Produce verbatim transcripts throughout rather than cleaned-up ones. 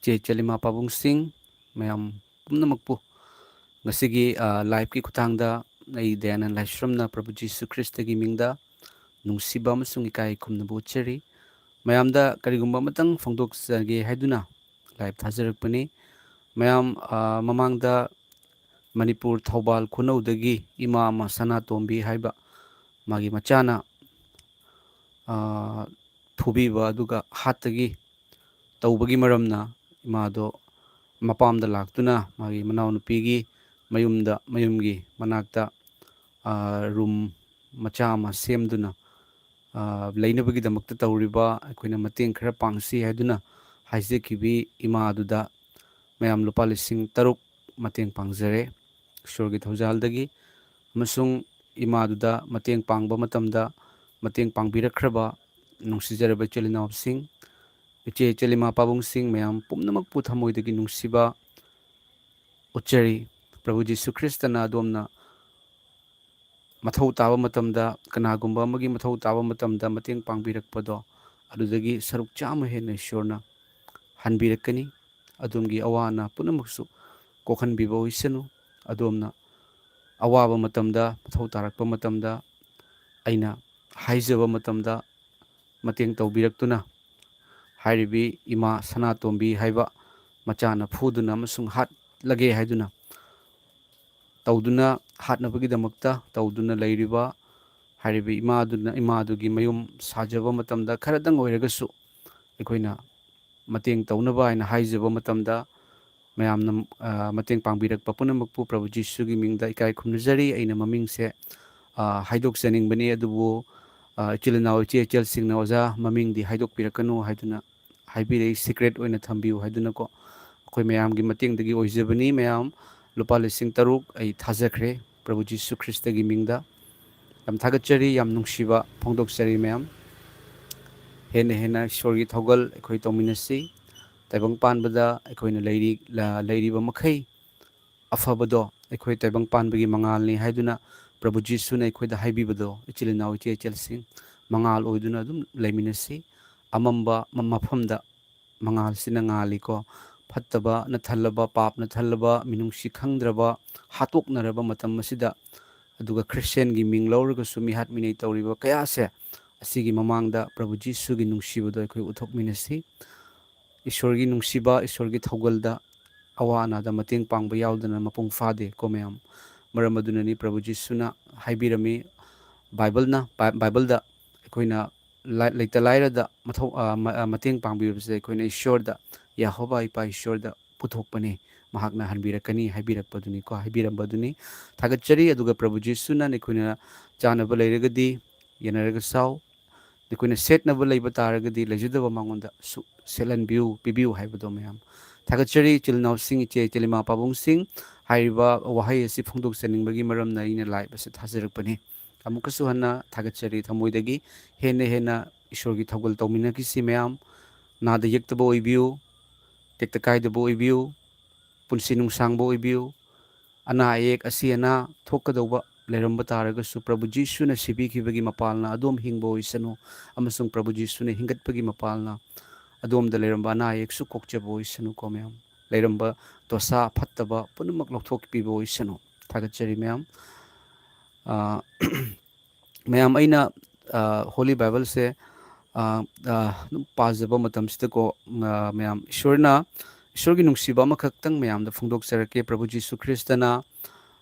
ꯏꯆꯦ ꯏꯆꯜ ꯏꯃꯥ ꯄꯥꯕꯨꯡꯁꯤꯡ, ꯃꯌꯥꯝ ꯄꯨꯝꯅꯃꯛꯄꯨ ꯉꯁꯤꯒꯤ, ꯑ, live-ꯀꯤ ꯈꯨꯠꯊꯥꯡꯗ ꯑꯩ ꯗꯌꯥꯅꯟ ꯂꯥꯏꯁ꯭ꯔꯝꯅ ꯄ꯭ꯔꯚꯨ ꯖꯤꯁꯨ ꯈ꯭ꯔꯤꯁꯇꯒꯤ ꯃꯤꯡꯗ ꯅꯨꯡꯁꯤꯕ ꯑꯃꯁꯨꯡ ꯏꯀꯥꯏ ꯈꯨꯝꯅꯕ ꯎꯠꯆꯔꯤ꯫ ꯃꯌꯥꯝꯗ ꯀꯔꯤꯒꯨꯝꯕ ꯑꯃꯇꯪ ꯐꯣꯡꯗꯣꯛꯆꯒꯦ ꯍꯥꯏꯗꯨꯅ live ꯊꯥꯖꯔꯛꯄꯅꯤ꯫ ꯃꯌꯥꯝ, ꯑ, ꯃꯃꯥꯡꯗ ꯃꯅꯤꯄꯨꯔ ꯊꯧꯕꯥꯜ ꯈꯨꯅꯧꯗꯒꯤ ꯏꯃꯥ ꯑꯃ ꯁꯅꯥꯇꯣꯝꯕꯤ ꯍꯥꯏꯕ ꯃꯥꯒꯤ ꯃꯆꯥꯅ, ꯑ, ꯐꯨꯕꯤꯕ ꯑꯗꯨꯒ ꯍꯥꯠꯇꯒꯤ ꯇꯧꯕꯒꯤ ꯃꯔꯝꯅ ꯏꯃꯥꯗꯣ ꯃꯄꯥꯝꯗ ꯂꯥꯛꯇꯨꯅ ꯃꯥꯒꯤ ꯃꯅꯥꯎꯅꯨꯄꯤꯒꯤ ꯃꯌꯨꯝꯗ, ꯃꯌꯨꯝꯒꯤ ꯃꯅꯥꯛꯇ, ꯑ, room ꯃꯆꯥ ꯑꯃ ꯁꯦꯝꯗꯨꯅ, ꯑ, ꯂꯩꯅꯕꯒꯤꯗꯃꯛꯇ ꯇꯧꯔꯤꯕ, ꯑꯩꯈꯣꯏꯅ ꯃꯇꯦꯡ ꯈꯔ ꯄꯥꯡꯁꯤ ꯍꯥꯏꯗꯨꯅ ꯍꯥꯏꯖꯈꯤꯕꯤ ꯏꯃꯥ ꯑꯗꯨꯗ ꯃꯌꯥꯝ ꯂꯨꯄꯥ ꯂꯤꯁꯤꯡ ꯇꯔꯨꯛ ꯃꯇꯦꯡ ꯄꯥꯡꯖꯔꯦ꯫ ꯏꯁꯣꯔꯒꯤ ꯊꯧꯖꯥꯜꯗꯒꯤ ꯑꯃꯁꯨꯡ ꯏꯃꯥꯗꯨꯗ ꯃꯇꯦꯡ ꯄꯥꯡꯕ ꯃꯇꯝꯗ ꯃꯇꯦꯡ ꯄꯥꯡꯕꯤꯔꯛꯈ꯭ꯔꯕ ꯅꯨꯡꯁꯤꯖꯔꯕ ꯏꯆꯤꯜ ꯏꯅꯥꯎꯁꯤꯡ, ꯏꯆꯦ ꯏꯆꯜ ꯏꯃꯥ ꯄꯥꯕꯨꯡꯁꯤꯡ ꯃꯌꯥꯝ ꯄꯨꯝꯅꯃꯛꯄꯨ ꯊꯃꯣꯏꯗꯒꯤ ꯅꯨꯡꯁꯤꯕ ꯎꯠꯆꯔꯤ꯫ ꯄ꯭ꯔꯚꯨ ꯖꯤꯁꯨ ꯈ꯭ꯔꯤꯁꯇꯅ ꯑꯗꯣꯝꯅ ꯃꯊꯧ ꯇꯥꯕ ꯃꯇꯝꯗ, ꯀꯅꯥꯒꯨꯝꯕ ꯑꯃꯒꯤ ꯃꯊꯧ ꯇꯥꯕ ꯃꯇꯝꯗ ꯃꯇꯦꯡ ꯄꯥꯡꯕꯤꯔꯛꯄꯗꯣ, ꯑꯗꯨꯗꯒꯤ ꯁꯔꯨꯛ ꯆꯥꯝꯃ ꯍꯦꯟꯅ ꯏꯁꯣꯔꯅ ꯍꯟꯕꯤꯔꯛꯀꯅꯤ꯫ ꯑꯗꯣꯝꯒꯤ ꯑꯋꯥ ꯑꯅꯥ ꯄꯨꯝꯅꯃꯛꯁꯨ ꯀꯣꯛꯍꯟꯕꯤꯕ ꯑꯣꯏꯁꯅꯨ꯫ ꯑꯗꯣꯝꯅ ꯑꯋꯥꯕ ꯃꯇꯝꯗ, ꯃꯊꯧ ꯇꯥꯔꯛꯄ ꯃꯇꯝꯗ, ꯑꯩꯅ ꯍꯥꯏꯖꯕ ꯃꯇꯝꯗ ꯃꯇꯦꯡ ꯇꯧꯕꯤꯔꯛꯇꯨꯅ, ꯍꯥꯏꯔꯤꯕꯤ ꯏꯃꯥ ꯁꯅꯥꯇꯣꯝꯕꯤ ꯍꯥꯏꯕ ꯃꯆꯥꯅ ꯐꯨꯗꯨꯅ ꯑꯃꯁꯨꯡ ꯍꯥꯠꯂꯒꯦ ꯍꯥꯏꯗꯨꯅ ꯇꯧꯗꯨꯅ, ꯍꯥꯠꯅꯕꯒꯤꯗꯃꯛꯇ ꯇꯧꯗꯨꯅ ꯂꯩꯔꯤꯕ ꯍꯥꯏꯔꯤꯕ ꯏꯃꯥꯗꯨꯅ, ꯏꯃꯥꯗꯨꯒꯤ ꯃꯌꯨꯝ ꯁꯥꯖꯕ ꯃꯇꯝꯗ ꯈꯔꯗꯪ ꯑꯣꯏꯔꯒꯁꯨ ꯑꯩꯈꯣꯏꯅ ꯃꯇꯦꯡ ꯇꯧꯅꯕ ꯍꯥꯏꯅ ꯍꯥꯏꯖꯕ ꯃꯇꯝꯗ, ꯃꯌꯥꯝꯅ, ꯑ, ꯃꯇꯦꯡ ꯄꯥꯡꯕꯤꯔꯛꯄ ꯄꯨꯝꯅꯃꯛꯄꯨ ꯄ꯭ꯔꯚꯨ ꯖꯤꯁꯨꯒꯤ ꯃꯤꯡꯗ ꯏꯀꯥꯏ ꯈꯨꯝꯅꯖꯔꯤ꯫ ꯑꯩꯅ ꯃꯃꯤꯡꯁꯦ, ꯑ, ꯍꯥꯏꯗꯣꯛꯆꯅꯤꯡꯕꯅꯤ, ꯑꯗꯨꯕꯨ, ꯑ, ꯏꯆꯤꯜ ꯏꯅꯥꯎ, ꯏꯆꯦ ꯏꯆꯜꯁꯤꯡꯅ, "ꯑꯣꯖꯥ, ꯃꯃꯤꯡꯗꯤ ꯍꯥꯏꯗꯣꯛꯄꯤꯔꯛꯀꯅꯨ" ꯍꯥꯏꯗꯨꯅ ꯍꯥꯏꯕꯤꯔꯛꯏ, "secret ꯑꯣꯏꯅ ꯊꯝꯕꯤꯌꯨ" ꯍꯥꯏꯗꯨꯅꯀꯣ꯫ ꯑꯩꯈꯣꯏ ꯃꯌꯥꯝꯒꯤ ꯃꯇꯦꯡꯗꯒꯤ ꯑꯣꯏꯖꯕꯅꯤ꯫ ꯃꯌꯥꯝ ꯂꯨꯄꯥ ꯂꯤꯁꯤꯡ ꯇꯔꯨꯛ ꯑꯩ ꯊꯥꯖꯈ꯭ꯔꯦ ꯄ꯭ꯔꯚꯨ ꯖꯤꯁꯨ ꯈ꯭ꯔꯤꯁꯇꯒꯤ ꯃꯤꯡꯗ꯫ ꯌꯥꯝ ꯊꯥꯒꯠꯆꯔꯤ, ꯌꯥꯝ ꯅꯨꯡꯁꯤꯕ ꯐꯣꯡꯗꯣꯛꯆꯔꯤ ꯃꯌꯥꯝ꯫ ꯍꯦꯟꯅ ꯍꯦꯟꯅ ꯏꯁꯣꯔꯒꯤ ꯊꯧꯒꯜ ꯑꯩꯈꯣꯏ ꯇꯧꯃꯤꯟꯅꯁꯤ꯫ ꯇꯥꯏꯕꯪ ꯄꯥꯟꯕꯗ ꯑꯩꯈꯣꯏꯅ ꯂꯩꯔꯤ-, ꯂ-, ꯂꯩꯔꯤꯕ ꯃꯈꯩ ꯑꯐꯕꯗꯣ ꯑꯩꯈꯣꯏ ꯇꯥꯏꯕꯪ ꯄꯥꯟꯕꯒꯤ ꯃꯉꯥꯜꯅꯤ ꯍꯥꯏꯗꯨꯅ ꯄ꯭ꯔꯚꯨ ꯖꯤꯁꯨꯅ ꯑꯩꯈꯣꯏꯗ ꯍꯥꯏꯕꯤꯕꯗꯣ, ꯏꯆꯤꯜ ꯏꯅꯥꯎ, ꯏꯆꯦ ꯏꯆꯜꯁꯤꯡ, ꯃꯉꯥꯜ ꯑꯣꯏꯗꯨꯅ ꯑꯗꯨꯝ ꯂꯩꯃꯤꯟꯅꯁꯤ꯫ ꯑꯃꯝꯕ ꯃ-, ꯃꯐꯝꯗ ꯃꯉꯥꯜꯁꯤꯅ ꯉꯥꯜꯂꯤꯀꯣ꯫ ꯐꯠꯇꯕꯅ ꯊꯜꯂꯕ, ꯄꯥꯞꯅ ꯊꯜꯂꯕ, ꯃꯤꯅꯨꯡꯁꯤ ꯈꯪꯗ꯭ꯔꯕ, ꯍꯥꯠꯇꯣꯛꯅꯔꯕ ꯃꯇꯝ ꯑꯁꯤꯗ, ꯑꯗꯨꯒ ꯈ꯭ꯔꯤꯁꯇꯤꯌꯥꯟꯒꯤ ꯃꯤꯡ ꯂꯧꯔꯒꯁꯨ ꯃꯤꯍꯥꯠ ꯃꯤꯅꯩ ꯇꯧꯔꯤꯕ ꯀꯌꯥꯁꯦ, ꯑꯁꯤꯒꯤ ꯃꯃꯥꯡꯗ ꯄ꯭ꯔꯚꯨ ꯖꯤꯁꯨꯒꯤ ꯅꯨꯡꯁꯤꯕꯗꯣ ꯑꯩꯈꯣꯏ ꯎꯠꯊꯣꯛꯃꯤꯟꯅꯁꯤ꯫ ꯏꯁꯣꯔꯒꯤ ꯅꯨꯡꯁꯤꯕ, ꯏꯁꯣꯔꯒꯤ ꯊꯧꯒꯜꯗ ꯑꯋꯥ ꯑꯅꯥꯗ ꯃꯇꯦꯡ ꯄꯥꯡꯕ ꯌꯥꯎꯗꯅ ꯃꯄꯨꯡ ꯐꯥꯗꯦ ꯀꯣ ꯃꯌꯥꯝ꯫ ꯃꯔꯝ ꯑꯗꯨꯅꯅꯤ ꯄ꯭ꯔꯚꯨ ꯖꯤꯁꯨꯅ ꯍꯥꯏꯕꯤꯔꯝꯃꯤ, ꯕꯥꯏꯕꯜꯅ, ꯕꯥꯏ-, ꯕꯥꯏꯕꯜꯗ ꯑꯩꯈꯣꯏꯅ ꯂꯥꯏ-, ꯂꯩꯇ ꯂꯥꯏꯔꯗ ꯃꯊꯧ, ꯑ, ꯃ-, ꯑ, ꯃꯇꯦꯡ ꯄꯥꯡꯕꯤꯕꯁꯦ ꯑꯩꯈꯣꯏꯅ ꯏꯁꯣꯔꯗ, ꯌꯦꯍꯣꯕꯥ ꯏꯄꯥ ꯏꯁꯣꯔꯗ ꯄꯨꯊꯣꯛꯄꯅꯤ, ꯃꯍꯥꯛꯅ ꯍꯟꯕꯤꯔꯛꯀꯅꯤ ꯍꯥꯏꯕꯤꯔꯛꯄꯗꯨꯅꯤꯀꯣ, ꯍꯥꯏꯕꯤꯔꯝꯕꯗꯨꯅꯤ꯫ ꯊꯥꯒꯠꯆꯔꯤ꯫ ꯑꯗꯨꯒ ꯄ꯭ꯔꯚꯨ ꯖꯤꯁꯨꯅ ꯑꯩꯈꯣꯏꯅ ꯆꯥꯅꯕ ꯂꯩꯔꯒꯗꯤ ꯌꯦꯟꯅꯔꯒ ꯆꯥꯎ, ꯑꯩꯈꯣꯏꯅ ꯁꯦꯠꯅꯕ ꯂꯩꯕ ꯇꯥꯔꯒꯗꯤ ꯂꯩꯖꯗꯕ ꯃꯉꯣꯟꯗ ꯁꯨ-, ꯁꯦꯠꯍꯟꯕꯤꯌꯨ, ꯄꯤꯕꯤꯌꯨ ꯍꯥꯏꯕꯗꯣ ꯃꯌꯥꯝ꯫ ꯊꯥꯒꯠꯆꯔꯤ ꯏꯆꯤꯜ ꯏꯅꯥꯎꯁꯤꯡ, ꯏꯆꯦ ꯏꯆꯤꯜ ꯏꯃꯥ ꯄꯥꯕꯨꯡꯁꯤꯡ, ꯍꯥꯏꯔꯤꯕ ꯋꯥꯍꯩ ꯑꯁꯤ ꯐꯣꯡꯗꯣꯛꯆꯅꯤꯡꯕꯒꯤ ꯃꯔꯝꯅ ꯑꯩꯅ live ꯑꯁꯤ ꯊꯥꯖꯔꯛꯄꯅꯤ꯫ ꯑꯃꯨꯛꯀꯁꯨ ꯍꯟꯅ ꯊꯥꯒꯠꯆꯔꯤ ꯊꯃꯣꯏꯗꯒꯤ꯫ ꯍꯦꯟꯅ ꯍꯦꯟꯅ ꯏꯁꯣꯔꯒꯤ ꯊꯧꯒꯜ ꯇꯧꯃꯤꯟꯅꯈꯤꯁꯤ ꯃꯌꯥꯝ꯫ ꯅꯥꯗ ꯌꯦꯛꯇꯕ ꯑꯣꯏꯕꯤꯌꯨ, ꯇꯦꯛꯇ ꯀꯥꯏꯗꯕ ꯑꯣꯏꯕꯤꯌꯨ, ꯄꯨꯟꯁꯤ ꯅꯨꯡꯁꯥꯡꯕ ꯑꯣꯏꯕꯤꯌꯨ꯫ ꯑꯅꯥ ꯑꯌꯦꯛ, ꯑꯁꯤ ꯑꯅꯥ ꯊꯣꯛꯀꯗꯧꯕ ꯂꯩꯔꯝꯕ ꯇꯥꯔꯒꯁꯨ, ꯄ꯭ꯔꯚꯨ ꯖꯤꯁꯨꯅ ꯁꯤꯕꯤꯈꯤꯕꯒꯤ ꯃꯄꯥꯜꯅ ꯑꯗꯣꯝ ꯍꯤꯡꯕ ꯑꯣꯏꯁꯅꯨ, ꯑꯃꯁꯨꯡ ꯄ꯭ꯔꯚꯨ ꯖꯤꯁꯨꯅ ꯍꯤꯡꯒꯠꯄꯒꯤ ꯃꯄꯥꯜꯅ ꯑꯗꯣꯝꯗ ꯂꯩꯔꯝꯕ ꯑꯅꯥ ꯑꯌꯦꯛꯁꯨ ꯀꯣꯛꯆꯕ ꯑꯣꯏꯁꯅꯨꯀꯣ ꯃꯌꯥꯝ꯫ ꯂꯩꯔꯝꯕ ꯗꯣꯁꯥ ꯐꯠꯇꯕ ꯄꯨꯝꯅꯃꯛ ꯂꯧꯊꯣꯛꯄꯤꯕ ꯑꯣꯏꯁꯅꯨ꯫ ꯊꯥꯒꯠꯆꯔꯤ ꯃꯌꯥꯝ꯫ ꯑ, ꯃꯌꯥꯝ, ꯑꯩꯅ, ꯑ, Holy Bible ꯁꯦ, ꯑ, ꯑ, ꯑꯗꯨꯝ ꯄꯥꯖꯕ ꯃꯇꯝꯁꯤꯗꯀꯣ, ꯑ, ꯃꯌꯥꯝ, ꯏꯁꯣꯔꯅ, ꯏꯁꯣꯔꯒꯤ ꯅꯨꯡꯁꯤꯕ ꯑꯃꯈꯛꯇꯪ ꯃꯌꯥꯝꯗ ꯐꯣꯡꯗꯣꯛꯆꯔꯛꯀꯦ꯫ ꯄ꯭ꯔꯚꯨ ꯖꯤꯁꯨ ꯈ꯭ꯔꯤꯁꯇꯅ,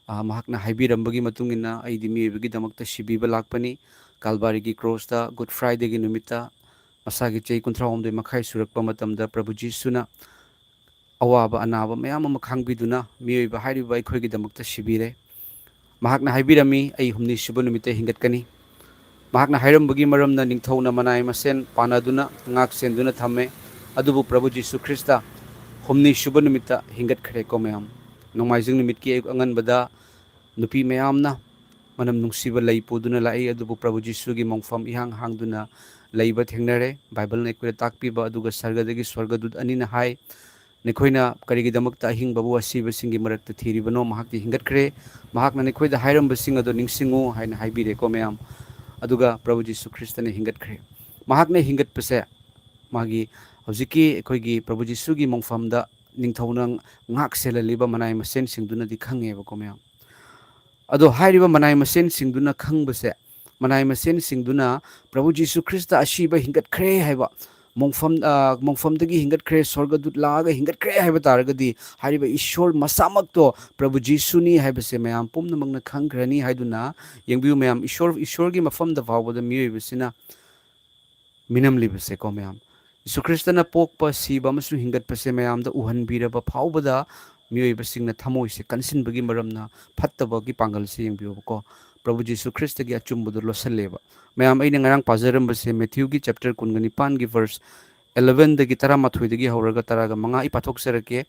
ꯑ, ꯃꯍꯥꯛꯅ ꯍꯥꯏꯕꯤꯔꯝꯕꯒꯤ ꯃꯇꯨꯡ ꯏꯟꯅ, "ꯑꯩꯗꯤ ꯃꯤꯑꯣꯏꯕꯒꯤꯗꯃꯛꯇ ꯁꯤꯕꯤꯕ ꯂꯥꯛꯄꯅꯤ, ꯀꯥꯜꯚꯥꯔꯤꯒꯤ ꯀ꯭ꯔꯣꯁꯇ ꯒꯨꯗ ꯐ꯭ꯔꯥꯏꯗꯦꯒꯤ ꯅꯨꯃꯤꯠꯇ ꯃꯁꯥꯒꯤ ꯆꯍꯤ ꯀꯨꯟꯊ꯭ꯔꯥ ꯍꯨꯝꯗꯣꯏ ꯃꯈꯥꯏ ꯁꯨꯔꯛꯄ ꯃꯇꯝꯗ ꯄ꯭ꯔꯚꯨ ꯖꯤꯁꯨꯅ ꯑꯋꯥꯕ ꯑꯅꯥꯕ ꯃꯌꯥꯝ ꯑꯃ ꯈꯥꯡꯕꯤꯗꯨꯅ ꯃꯤꯑꯣꯏꯕ ꯍꯥꯏꯔꯤꯕ ꯑꯩꯈꯣꯏꯒꯤꯗꯃꯛꯇ ꯁꯤꯕꯤꯔꯦ꯫ ꯃꯍꯥꯛꯅ ꯍꯥꯏꯕꯤꯔꯝꯃꯤ, 'ꯑꯩ ꯍꯨꯝꯅꯤ ꯁꯨꯕ ꯅꯨꯃꯤꯠꯇ ꯍꯤꯡꯒꯠꯀꯅꯤ.' ꯃꯍꯥꯛꯅ ꯍꯥꯏꯔꯝꯕꯒꯤ ꯃꯔꯝꯅ ꯅꯤꯡꯊꯧꯅ ꯃꯅꯥꯏ ꯃꯁꯦꯟ ꯄꯥꯟꯅꯗꯨꯅ ꯉꯥꯛ ꯁꯦꯟꯗꯨꯅ ꯊꯝꯃꯦ꯫ ꯑꯗꯨꯕꯨ ꯄ꯭ꯔꯚꯨ ꯖꯤꯁꯨ ꯈ꯭ꯔꯤꯁꯇ ꯍꯨꯝꯅꯤ ꯁꯨꯕ ꯅꯨꯃꯤꯠꯇ ꯍꯤꯡꯒꯠꯈ꯭ꯔꯦꯀꯣ ꯃꯌꯥꯝ꯫ ꯅꯣꯡꯃꯥꯏꯖꯤꯡ ꯅꯨꯃꯤꯠꯀꯤ ꯑꯌꯨꯛ ꯑꯉꯟꯕꯗ ꯅꯨꯄꯤ ꯃꯌꯥꯝꯅ ꯃꯅꯝ ꯅꯨꯡꯁꯤꯕ ꯂꯩ ꯄꯨꯗꯨꯅ ꯂꯥꯛꯏ, ꯑꯗꯨꯕꯨ ꯄ꯭ꯔꯚꯨ ꯖꯤꯁꯨꯒꯤ ꯃꯣꯡꯐꯝ ꯏꯍꯥꯡ ꯍꯥꯡꯗꯨꯅ ꯂꯩꯕ ꯊꯦꯡꯅꯔꯦ꯫ ꯕꯥꯏꯕꯜꯅ ꯑꯩꯈꯣꯏꯗ ꯇꯥꯛꯄꯤꯕ ꯑꯗꯨꯒ ꯁꯔꯒꯗꯒꯤ ꯁ꯭ꯋꯔꯒꯗꯨꯠ ꯑꯅꯤꯅ ꯍꯥꯏ, "ꯅꯈꯣꯏꯅ ꯀꯔꯤꯒꯤꯗꯃꯛꯇ ꯑꯍꯤꯡꯕꯕꯨ ꯑꯁꯤꯕꯁꯤꯡꯒꯤ ꯃꯔꯛꯇ ꯊꯤꯔꯤꯕꯅꯣ? ꯃꯍꯥꯛꯇꯤ ꯍꯤꯡꯒꯠꯈ꯭ꯔꯦ꯫ ꯃꯍꯥꯛꯅ ꯅꯈꯣꯏꯗ ꯍꯥꯏꯔꯝꯕꯁꯤꯡ ꯑꯗꯨ ꯅꯤꯡꯁꯤꯡꯉꯨ" ꯍꯥꯏꯅ ꯍꯥꯏꯕꯤꯔꯦꯀꯣ ꯃꯌꯥꯝ꯫ ꯑꯗꯨꯒ ꯄ꯭ꯔꯚꯨ ꯖꯤꯁꯨ ꯈ꯭ꯔꯤꯁꯇꯅ ꯍꯤꯡꯒꯠꯈ꯭ꯔꯦ꯫ ꯃꯍꯥꯛꯅ ꯍꯤꯡꯒꯠꯄꯁꯦ ꯃꯥꯒꯤ ꯍꯧꯖꯤꯛꯀꯤ ꯑꯩꯈꯣꯏꯒꯤ ꯄ꯭ꯔꯚꯨ ꯖꯤꯁꯨꯒꯤ ꯃꯣꯡꯐꯝꯗ ꯅꯤꯡꯊꯧꯅ ꯉꯥꯛ ꯁꯦꯜꯍꯜꯂꯤꯕ ꯃꯅꯥꯏ ꯃꯁꯤꯟꯁꯤꯡꯗꯨꯅꯗꯤ ꯈꯪꯉꯦꯕꯀꯣ, ꯃꯌꯥꯝ꯫ ꯑꯗꯣ ꯍꯥꯏꯔꯤꯕ ꯃꯅꯥꯏ ꯃꯁꯤꯟꯁꯤꯡꯗꯨꯅ ꯈꯪꯕꯁꯦ, ꯃꯅꯥꯏ ꯃꯁꯤꯟꯁꯤꯡꯗꯨꯅ ꯄ꯭ꯔꯚꯨ ꯖꯤꯁꯨ ꯈ꯭ꯔꯤꯁꯇ ꯑꯁꯤꯕ ꯍꯤꯡꯒꯠꯈ꯭ꯔꯦ ꯍꯥꯏꯕ, ꯃꯣꯡꯐꯝ, ꯑ, ꯃꯣꯡꯐꯝꯗꯒꯤ ꯍꯤꯡꯒꯠꯈ꯭ꯔꯦ, ꯁ꯭ꯋꯔꯒꯗꯨꯠ ꯂꯥꯛꯑꯒ ꯍꯤꯡꯒꯠꯈ꯭ꯔꯦ ꯍꯥꯏꯕ ꯇꯥꯔꯒꯗꯤ, ꯍꯥꯏꯔꯤꯕ ꯏꯁꯣꯔ ꯃꯁꯥꯃꯛꯇꯣ ꯄ꯭ꯔꯚꯨ ꯖꯤꯁꯨꯅꯤ ꯍꯥꯏꯕꯁꯦ ꯃꯌꯥꯝ ꯄꯨꯝꯅꯃꯛꯅ ꯈꯪꯈ꯭ꯔꯅꯤ ꯍꯥꯏꯗꯨꯅ, ꯌꯦꯡꯕꯤꯌꯨ ꯃꯌꯥꯝ, ꯏꯁꯣꯔ, ꯏꯁꯣꯔꯒꯤ ꯃꯐꯝꯗ ꯐꯥꯎꯕꯗ ꯃꯤꯑꯣꯏꯕꯁꯤꯅ ꯃꯤꯅꯝꯂꯤꯕꯁꯦꯀꯣ, ꯃꯌꯥꯝ꯫ ꯌꯤꯁꯨ ꯈ꯭ꯔꯤꯁꯇꯅ ꯄꯣꯛꯄ, ꯁꯤꯕ ꯑꯃꯁꯨꯡ ꯍꯤꯡꯒꯠꯄꯁꯦ ꯃꯌꯥꯝꯗ ꯎꯍꯟꯕꯤꯔꯕ ꯐꯥꯎꯕꯗ ꯃꯤꯑꯣꯏꯕꯁꯤꯡꯅ ꯊꯃꯣꯏꯁꯦ ꯀꯟꯁꯤꯟꯕꯒꯤ ꯃꯔꯝꯅ ꯐꯠꯇꯕꯒꯤ ꯄꯥꯡꯒꯜꯁꯦ ꯌꯦꯡꯕꯤꯌꯨꯕꯀꯣ꯫ ꯄ꯭ꯔꯚꯨ ꯖꯤꯁꯨ ꯈ꯭ꯔꯤꯁꯇꯒꯤ ꯑꯆꯨꯝꯕꯗꯣ ꯂꯣꯠꯁꯜꯂꯦꯕ꯫ ꯃꯌꯥꯝ, ꯑꯩꯅ ꯉꯔꯥꯡ ꯄꯥꯖꯔꯝꯕꯁꯦ ꯃꯦꯊ꯭ꯌꯨꯒꯤ ꯆꯦꯞꯇꯔ ꯀꯨꯟꯒ ꯅꯤꯄꯥꯟꯒꯤ ꯚꯔꯁ ꯑꯦꯂꯚꯦꯟꯗꯒꯤ ꯇꯔꯥꯃꯥꯊꯣꯏꯗꯒꯤ ꯍꯧꯔꯒ ꯇꯔꯥꯒ ꯃꯉꯥ ꯑꯩ ꯄꯥꯊꯣꯛꯆꯔꯛꯀꯦ꯫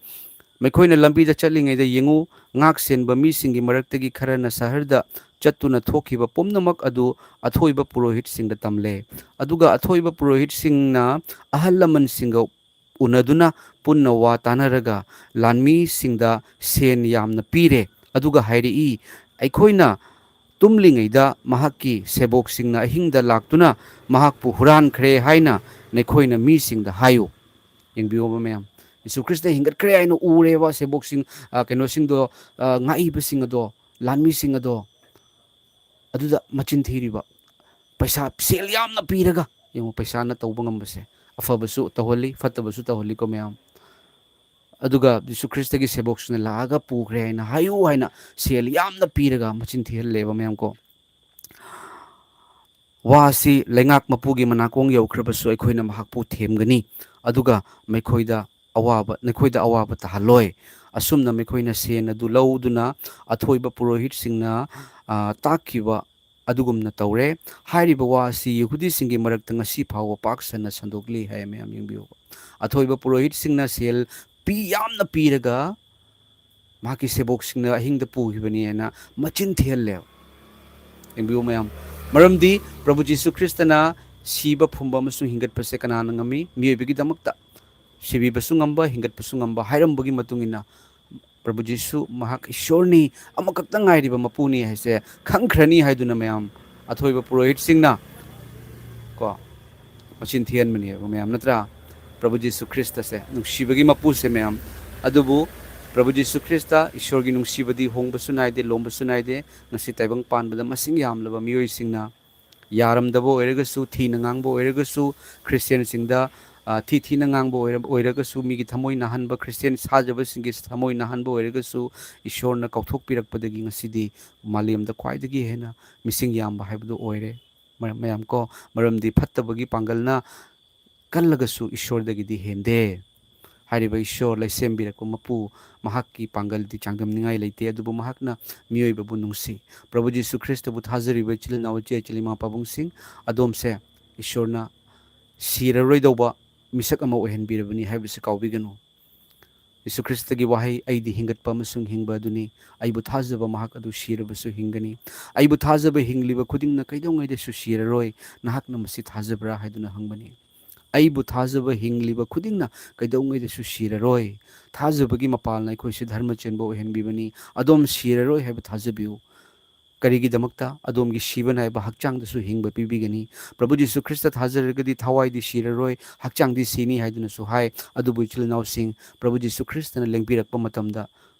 ꯃꯈꯣꯏꯅ ꯂꯝꯕꯤꯗ ꯆꯠꯂꯤꯉꯩꯗ, ꯌꯦꯡꯉꯨ, ꯉꯥꯛ ꯁꯦꯟꯕ ꯃꯤꯁꯤꯡꯒꯤ ꯃꯔꯛꯇꯒꯤ ꯈꯔꯅ ꯁꯍꯔꯗ ꯆꯠꯇꯨꯅ ꯊꯣꯛꯈꯤꯕ ꯄꯨꯝꯅꯃꯛ ꯑꯗꯨ ꯑꯊꯣꯏꯕ ꯄꯨꯔꯣꯍꯤꯠꯁꯤꯡꯗ ꯇꯝꯂꯦ꯫ ꯑꯗꯨꯒ ꯑꯊꯣꯏꯕ ꯄꯨꯔꯣꯍꯤꯠꯁꯤꯡꯅ ꯑꯍꯜ ꯂꯃꯟꯁꯤꯡꯒ ꯎꯅꯗꯨꯅ ꯄꯨꯟꯅ ꯋꯥ ꯇꯥꯅꯔꯒ ꯂꯥꯟꯃꯤꯁꯤꯡꯗ ꯁꯦꯟ ꯌꯥꯝꯅ ꯄꯤꯔꯦ꯫ ꯑꯗꯨꯒ ꯍꯥꯏꯔꯛꯏ, "ꯑꯩꯈꯣꯏꯅ ꯇꯨꯝꯂꯤꯉꯩꯗ ꯃꯍꯥꯛꯀꯤ ꯁꯦꯕꯣꯛꯁꯤꯡꯅ ꯑꯍꯤꯡꯗ ꯂꯥꯛꯇꯨꯅ ꯃꯍꯥꯛꯄꯨ ꯍꯨꯔꯥꯟꯈ꯭ꯔꯦ ꯍꯥꯏꯅ ꯅꯈꯣꯏꯅ ꯃꯤꯁꯤꯡꯗ ꯍꯥꯏꯌꯨ"꯫ ꯌꯦꯡꯕꯤꯌꯣꯕ ꯃꯌꯥꯝ, ꯌꯤꯁꯨ ꯈ꯭ꯔꯤꯁꯇ ꯍꯤꯡꯒꯠꯈ꯭ꯔꯦ ꯍꯥꯏꯅ ꯎꯔꯦꯕ ꯁꯦꯕꯣꯛꯁꯤꯡ, ꯑ, ꯀꯩꯅꯣꯁꯤꯡꯗꯣ, ꯑ, ꯉꯥꯛꯏꯕꯁꯤꯡ ꯑꯗꯣ, ꯂꯥꯟꯃꯤꯁꯤꯡ ꯑꯗꯣ, ꯑꯗꯨꯗ ꯃꯆꯤꯟ ꯊꯤꯔꯤꯕ꯫ ꯄꯩꯁꯥ, ꯁꯦꯜ ꯌꯥꯝꯅ ꯄꯤꯔꯒ, ꯌꯦꯡꯉꯨ, ꯄꯩꯁꯥꯅ ꯇꯧꯕ ꯉꯝꯕꯁꯦ, ꯑꯐꯕꯁꯨ ꯇꯧꯍꯜꯂꯤ, ꯐꯠꯇꯕꯁꯨ ꯇꯧꯍꯜꯂꯤꯀꯣ ꯃꯌꯥꯝ꯫ ꯑꯗꯨꯒ ꯌꯤꯁꯨ ꯈ꯭ꯔꯤꯁꯇꯒꯤ ꯁꯦꯕꯣꯛꯁꯤꯡꯅ ꯂꯥꯛꯑꯒ ꯄꯨꯈ꯭ꯔꯦ ꯍꯥꯏꯅ ꯍꯥꯏꯌꯨ ꯍꯥꯏꯅ ꯁꯦꯜ ꯌꯥꯝꯅ ꯄꯤꯔꯒ ꯃꯆꯤꯟ ꯊꯤꯍꯜꯂꯦꯕ ꯃꯌꯥꯝ ꯀꯣ꯫ ꯋꯥ ꯑꯁꯤ ꯂꯩꯉꯥꯛ ꯃꯄꯨꯒꯤ ꯃꯅꯥꯀꯣꯡ ꯌꯧꯈ꯭ꯔꯕꯁꯨ ꯑꯩꯈꯣꯏꯅ ꯃꯍꯥꯛꯄꯨ ꯊꯦꯝꯒꯅꯤ, ꯑꯗꯨꯒ ꯃꯈꯣꯏꯗ ꯑꯋꯥꯕ, ꯅꯈꯣꯏꯗ ꯑꯋꯥꯕ ꯇꯥꯍꯜꯂꯣꯏ꯫ ꯑꯁꯨꯝꯅ ꯃꯈꯣꯏꯅ ꯁꯦꯟ ꯑꯗꯨ ꯂꯧꯗꯨꯅ ꯑꯊꯣꯏꯕ ꯄꯨꯔꯣꯍꯤꯠꯁꯤꯡꯅ, ꯑ, ꯇꯥꯛꯈꯤꯕ ꯑꯗꯨꯒꯨꯝꯅ ꯇꯧꯔꯦ꯫ ꯍꯥꯏꯔꯤꯕ ꯋꯥ ꯑꯁꯤ ꯌꯍꯨꯗꯤꯁꯤꯡꯒꯤ ꯃꯔꯛꯇ ꯉꯁꯤ ꯐꯥꯎꯕ ꯄꯥꯛ ꯁꯟꯅ ꯁꯟꯗꯣꯛꯂꯤ ꯍꯥꯏ꯫ ꯃꯌꯥꯝ ꯌꯦꯡꯕꯤꯌꯨꯕ꯫ ꯑꯊꯣꯏꯕ ꯄꯨꯔꯣꯍꯤꯠꯁꯤꯡꯅ ꯁꯦꯜ ꯄꯤ, ꯌꯥꯝꯅ ꯄꯤꯔꯒ ꯃꯍꯥꯛꯀꯤ ꯁꯦꯕꯣꯛꯁꯤꯡꯅ ꯑꯍꯤꯡꯗ ꯄꯨꯈꯤꯕꯅꯤ ꯍꯥꯏꯅ ꯃꯆꯤꯟ ꯊꯤꯍꯜꯂꯦꯕ꯫ ꯌꯦꯡꯕꯤꯌꯨ ꯃꯌꯥꯝ꯫ ꯃꯔꯝꯗꯤ ꯄ꯭ꯔꯚꯨ ꯖꯤꯁꯨ ꯈ꯭ꯔꯤꯁꯇꯅ ꯁꯤꯕ, ꯐꯨꯝꯕ ꯑꯃꯁꯨꯡ ꯍꯤꯡꯒꯠꯄꯁꯦ ꯀꯅꯥꯅ ꯉꯝꯃꯤ? ꯃꯤꯑꯣꯏꯕꯒꯤꯗꯃꯛꯇ ꯁꯤꯕꯤꯕꯁꯨ ꯉꯝꯕ, ꯍꯤꯡꯒꯠꯄꯁꯨ ꯉꯝꯕ ꯍꯥꯏꯔꯝꯕꯒꯤ ꯃꯇꯨꯡ ꯏꯟꯅ, ꯄ꯭ꯔꯚꯨ ꯖꯤꯁꯨ ꯃꯍꯥꯛ ꯏꯁꯣꯔꯅꯤ, ꯑꯃꯈꯛꯇ ꯉꯥꯏꯔꯤꯕ ꯃꯄꯨꯅꯤ ꯍꯥꯏꯁꯦ ꯈꯪꯈ꯭ꯔꯅꯤ ꯍꯥꯏꯗꯨꯅ ꯃꯌꯥꯝ, ꯑꯊꯣꯏꯕ ꯄꯨꯔꯣꯍꯤꯠꯁꯤꯡꯅ ꯀꯣ, ꯃꯆꯤꯟ ꯊꯤꯍꯟꯕꯅꯦꯕ ꯃꯌꯥꯝ, ꯅꯠꯇ꯭ꯔꯥ? ꯄ꯭ꯔꯚꯨ ꯖꯤꯁꯨ ꯈ꯭ꯔꯤꯁꯇꯁꯦ, ꯅꯨꯡꯁꯤꯕꯒꯤ ꯃꯄꯨꯁꯦ ꯃꯌꯥꯝ꯫ ꯑꯗꯨꯕꯨ ꯄ꯭ꯔꯚꯨ ꯖꯤꯁꯨ ꯈ꯭ꯔꯤꯁꯇ, ꯏꯁꯣꯔꯒꯤ ꯅꯨꯡꯁꯤꯕꯗꯤ ꯍꯣꯡꯕꯁꯨ ꯅꯥꯏꯗꯦ, ꯂꯣꯝꯕꯁꯨ ꯅꯥꯏꯗꯦ꯫ ꯉꯁꯤ ꯇꯥꯏꯕꯪ ꯄꯥꯟꯕꯗ ꯃꯁꯤꯡ ꯌꯥꯝꯂꯕ ꯃꯤꯑꯣꯏꯁꯤꯡꯅ ꯌꯥꯔꯝꯗꯕ ꯑꯣꯏꯔꯒꯁꯨ, ꯊꯤꯅ ꯉꯥꯡꯕ ꯑꯣꯏꯔꯒꯁꯨ, ꯈ꯭ꯔꯤꯁꯇꯤꯌꯥꯟꯁꯤꯡꯗ, ꯑ, ꯊꯤ ꯊꯤꯅ ꯉꯥꯡꯕ ꯑꯣꯏꯔ-, ꯑꯣꯏꯔꯒꯁꯨ, ꯃꯤꯒꯤ ꯊꯃꯣꯏ ꯅꯥꯍꯟꯕ, ꯈ꯭ꯔꯤꯁꯇꯤꯌꯥꯟ ꯁꯥꯖꯕꯁꯤꯡꯒꯤ ꯊꯃꯣꯏ ꯅꯥꯍꯟꯕ ꯑꯣꯏꯔꯒꯁꯨ, ꯏꯁꯣꯔꯅ ꯀꯥꯎꯊꯣꯛꯄꯤꯔꯛꯄꯗꯒꯤ ꯉꯁꯤꯗꯤ ꯃꯥꯂꯦꯝꯗ ꯈ꯭ꯋꯥꯏꯗꯒꯤ ꯍꯦꯟꯅ ꯃꯤꯁꯤꯡ ꯌꯥꯝꯕ ꯍꯥꯏꯕꯗꯨ ꯑꯣꯏꯔꯦ꯫ ꯃꯔꯝ, ꯃꯌꯥꯝ ꯀꯣ, ꯃꯔꯝꯗꯤ ꯐꯠꯇꯕꯒꯤ ꯄꯥꯡꯒꯜꯅ ꯀꯜꯂꯒꯁꯨ ꯏꯁꯣꯔꯗꯒꯤꯗꯤ ꯍꯦꯟꯗꯦ꯫ ꯍꯥꯏꯔꯤꯕ ꯏꯁꯣꯔ ꯂꯩꯁꯦꯝꯕꯤꯔꯛꯄ ꯃꯄꯨ, ꯃꯍꯥꯛꯀꯤ ꯄꯥꯡꯒꯜꯗꯤ ꯆꯥꯡꯗꯝꯅꯤꯡꯉꯥꯏ ꯂꯩꯇꯦ, ꯑꯗꯨꯕꯨ ꯃꯍꯥꯛꯅ ꯃꯤꯑꯣꯏꯕꯕꯨ ꯅꯨꯡꯁꯤ꯫ ꯄ꯭ꯔꯚꯨ ꯖꯤꯁꯨ ꯈ꯭ꯔꯤꯁꯇꯕꯨ ꯊꯥꯖꯔꯤꯕ ꯏꯆꯤꯜ ꯏꯅꯥꯎ, ꯏꯆꯦ ꯏꯆꯤꯜ ꯏꯃꯥ ꯄꯥꯕꯨꯡꯁꯤꯡ, ꯑꯗꯣꯝꯁꯦ ꯏꯁꯣꯔꯅ ꯁꯤꯔꯔꯣꯏꯗꯧꯕ ꯃꯤꯁꯛ ꯑꯃ ꯑꯣꯏꯍꯟꯕꯤꯔꯕꯅꯤ ꯍꯥꯏꯕꯁꯤ ꯀꯥꯎꯕꯤꯒꯅꯨ꯫ ꯌꯤꯁꯨ ꯈ꯭ꯔꯤꯁꯇꯒꯤ ꯋꯥꯍꯩ, "ꯑꯩꯗꯤ ꯍꯤꯡꯒꯠꯄ ꯑꯃꯁꯨꯡ ꯍꯤꯡꯕ ꯑꯗꯨꯅꯤ꯫ ꯑꯩꯕꯨ ꯊꯥꯖꯕ ꯃꯍꯥꯛ ꯑꯗꯨ ꯁꯤꯔꯕꯁꯨ ꯍꯤꯡꯒꯅꯤ꯫ ꯑꯩꯕꯨ ꯊꯥꯖꯕ ꯍꯤꯡꯂꯤꯕ ꯈꯨꯗꯤꯡꯅ ꯀꯩꯗꯧꯉꯩꯗꯁꯨ ꯁꯤꯔꯔꯣꯏ꯫ ꯅꯍꯥꯛꯅ ꯃꯁꯤ ꯊꯥꯖꯕ꯭ꯔꯥ?" ꯍꯥꯏꯗꯨꯅ ꯍꯪꯕꯅꯤ꯫ "ꯑꯩꯕꯨ ꯊꯥꯖꯕ ꯍꯤꯡꯂꯤꯕ ꯈꯨꯗꯤꯡꯅ ꯀꯩꯗꯧꯉꯩꯗꯁꯨ ꯁꯤꯔꯔꯣꯏ꯫" ꯊꯥꯖꯕꯒꯤ ꯃꯄꯥꯜꯅ ꯑꯩꯈꯣꯏꯁꯦ ꯙꯔꯃ ꯆꯦꯟꯕ ꯑꯣꯏꯍꯟꯕꯤꯕꯅꯤ꯫ ꯑꯗꯣꯝ ꯁꯤꯔꯔꯣꯏ ꯍꯥꯏꯕ ꯊꯥꯖꯕꯤꯌꯨ꯫ ꯀꯔꯤꯒꯤꯗꯃꯛꯇ? ꯑꯗꯣꯝꯒꯤ ꯁꯤꯕ ꯅꯥꯏꯕ ꯍꯛꯆꯥꯡꯗꯁꯨ ꯍꯤꯡꯕ ꯄꯤꯕꯤꯒꯅꯤ꯫ ꯄ꯭ꯔꯚꯨ ꯖꯤꯁꯨ ꯈ꯭ꯔꯤꯁꯇ ꯊꯥꯖꯔꯒꯗꯤ ꯊꯋꯥꯏꯗꯤ ꯁꯤꯔꯔꯣꯏ, ꯍꯛꯆꯥꯡꯗꯤ ꯁꯤꯅꯤ ꯍꯥꯏꯗꯨꯅꯁꯨ ꯍꯥꯏ꯫ ꯑꯗꯨꯕꯨ ꯏꯆꯤꯜ ꯏꯅꯥꯎꯁꯤꯡ, ꯄ꯭ꯔꯚꯨ ꯖꯤꯁꯨ ꯈ꯭ꯔꯤꯁꯇꯅ ꯂꯦꯡꯕꯤꯔꯛꯄ ꯃꯇꯝꯗ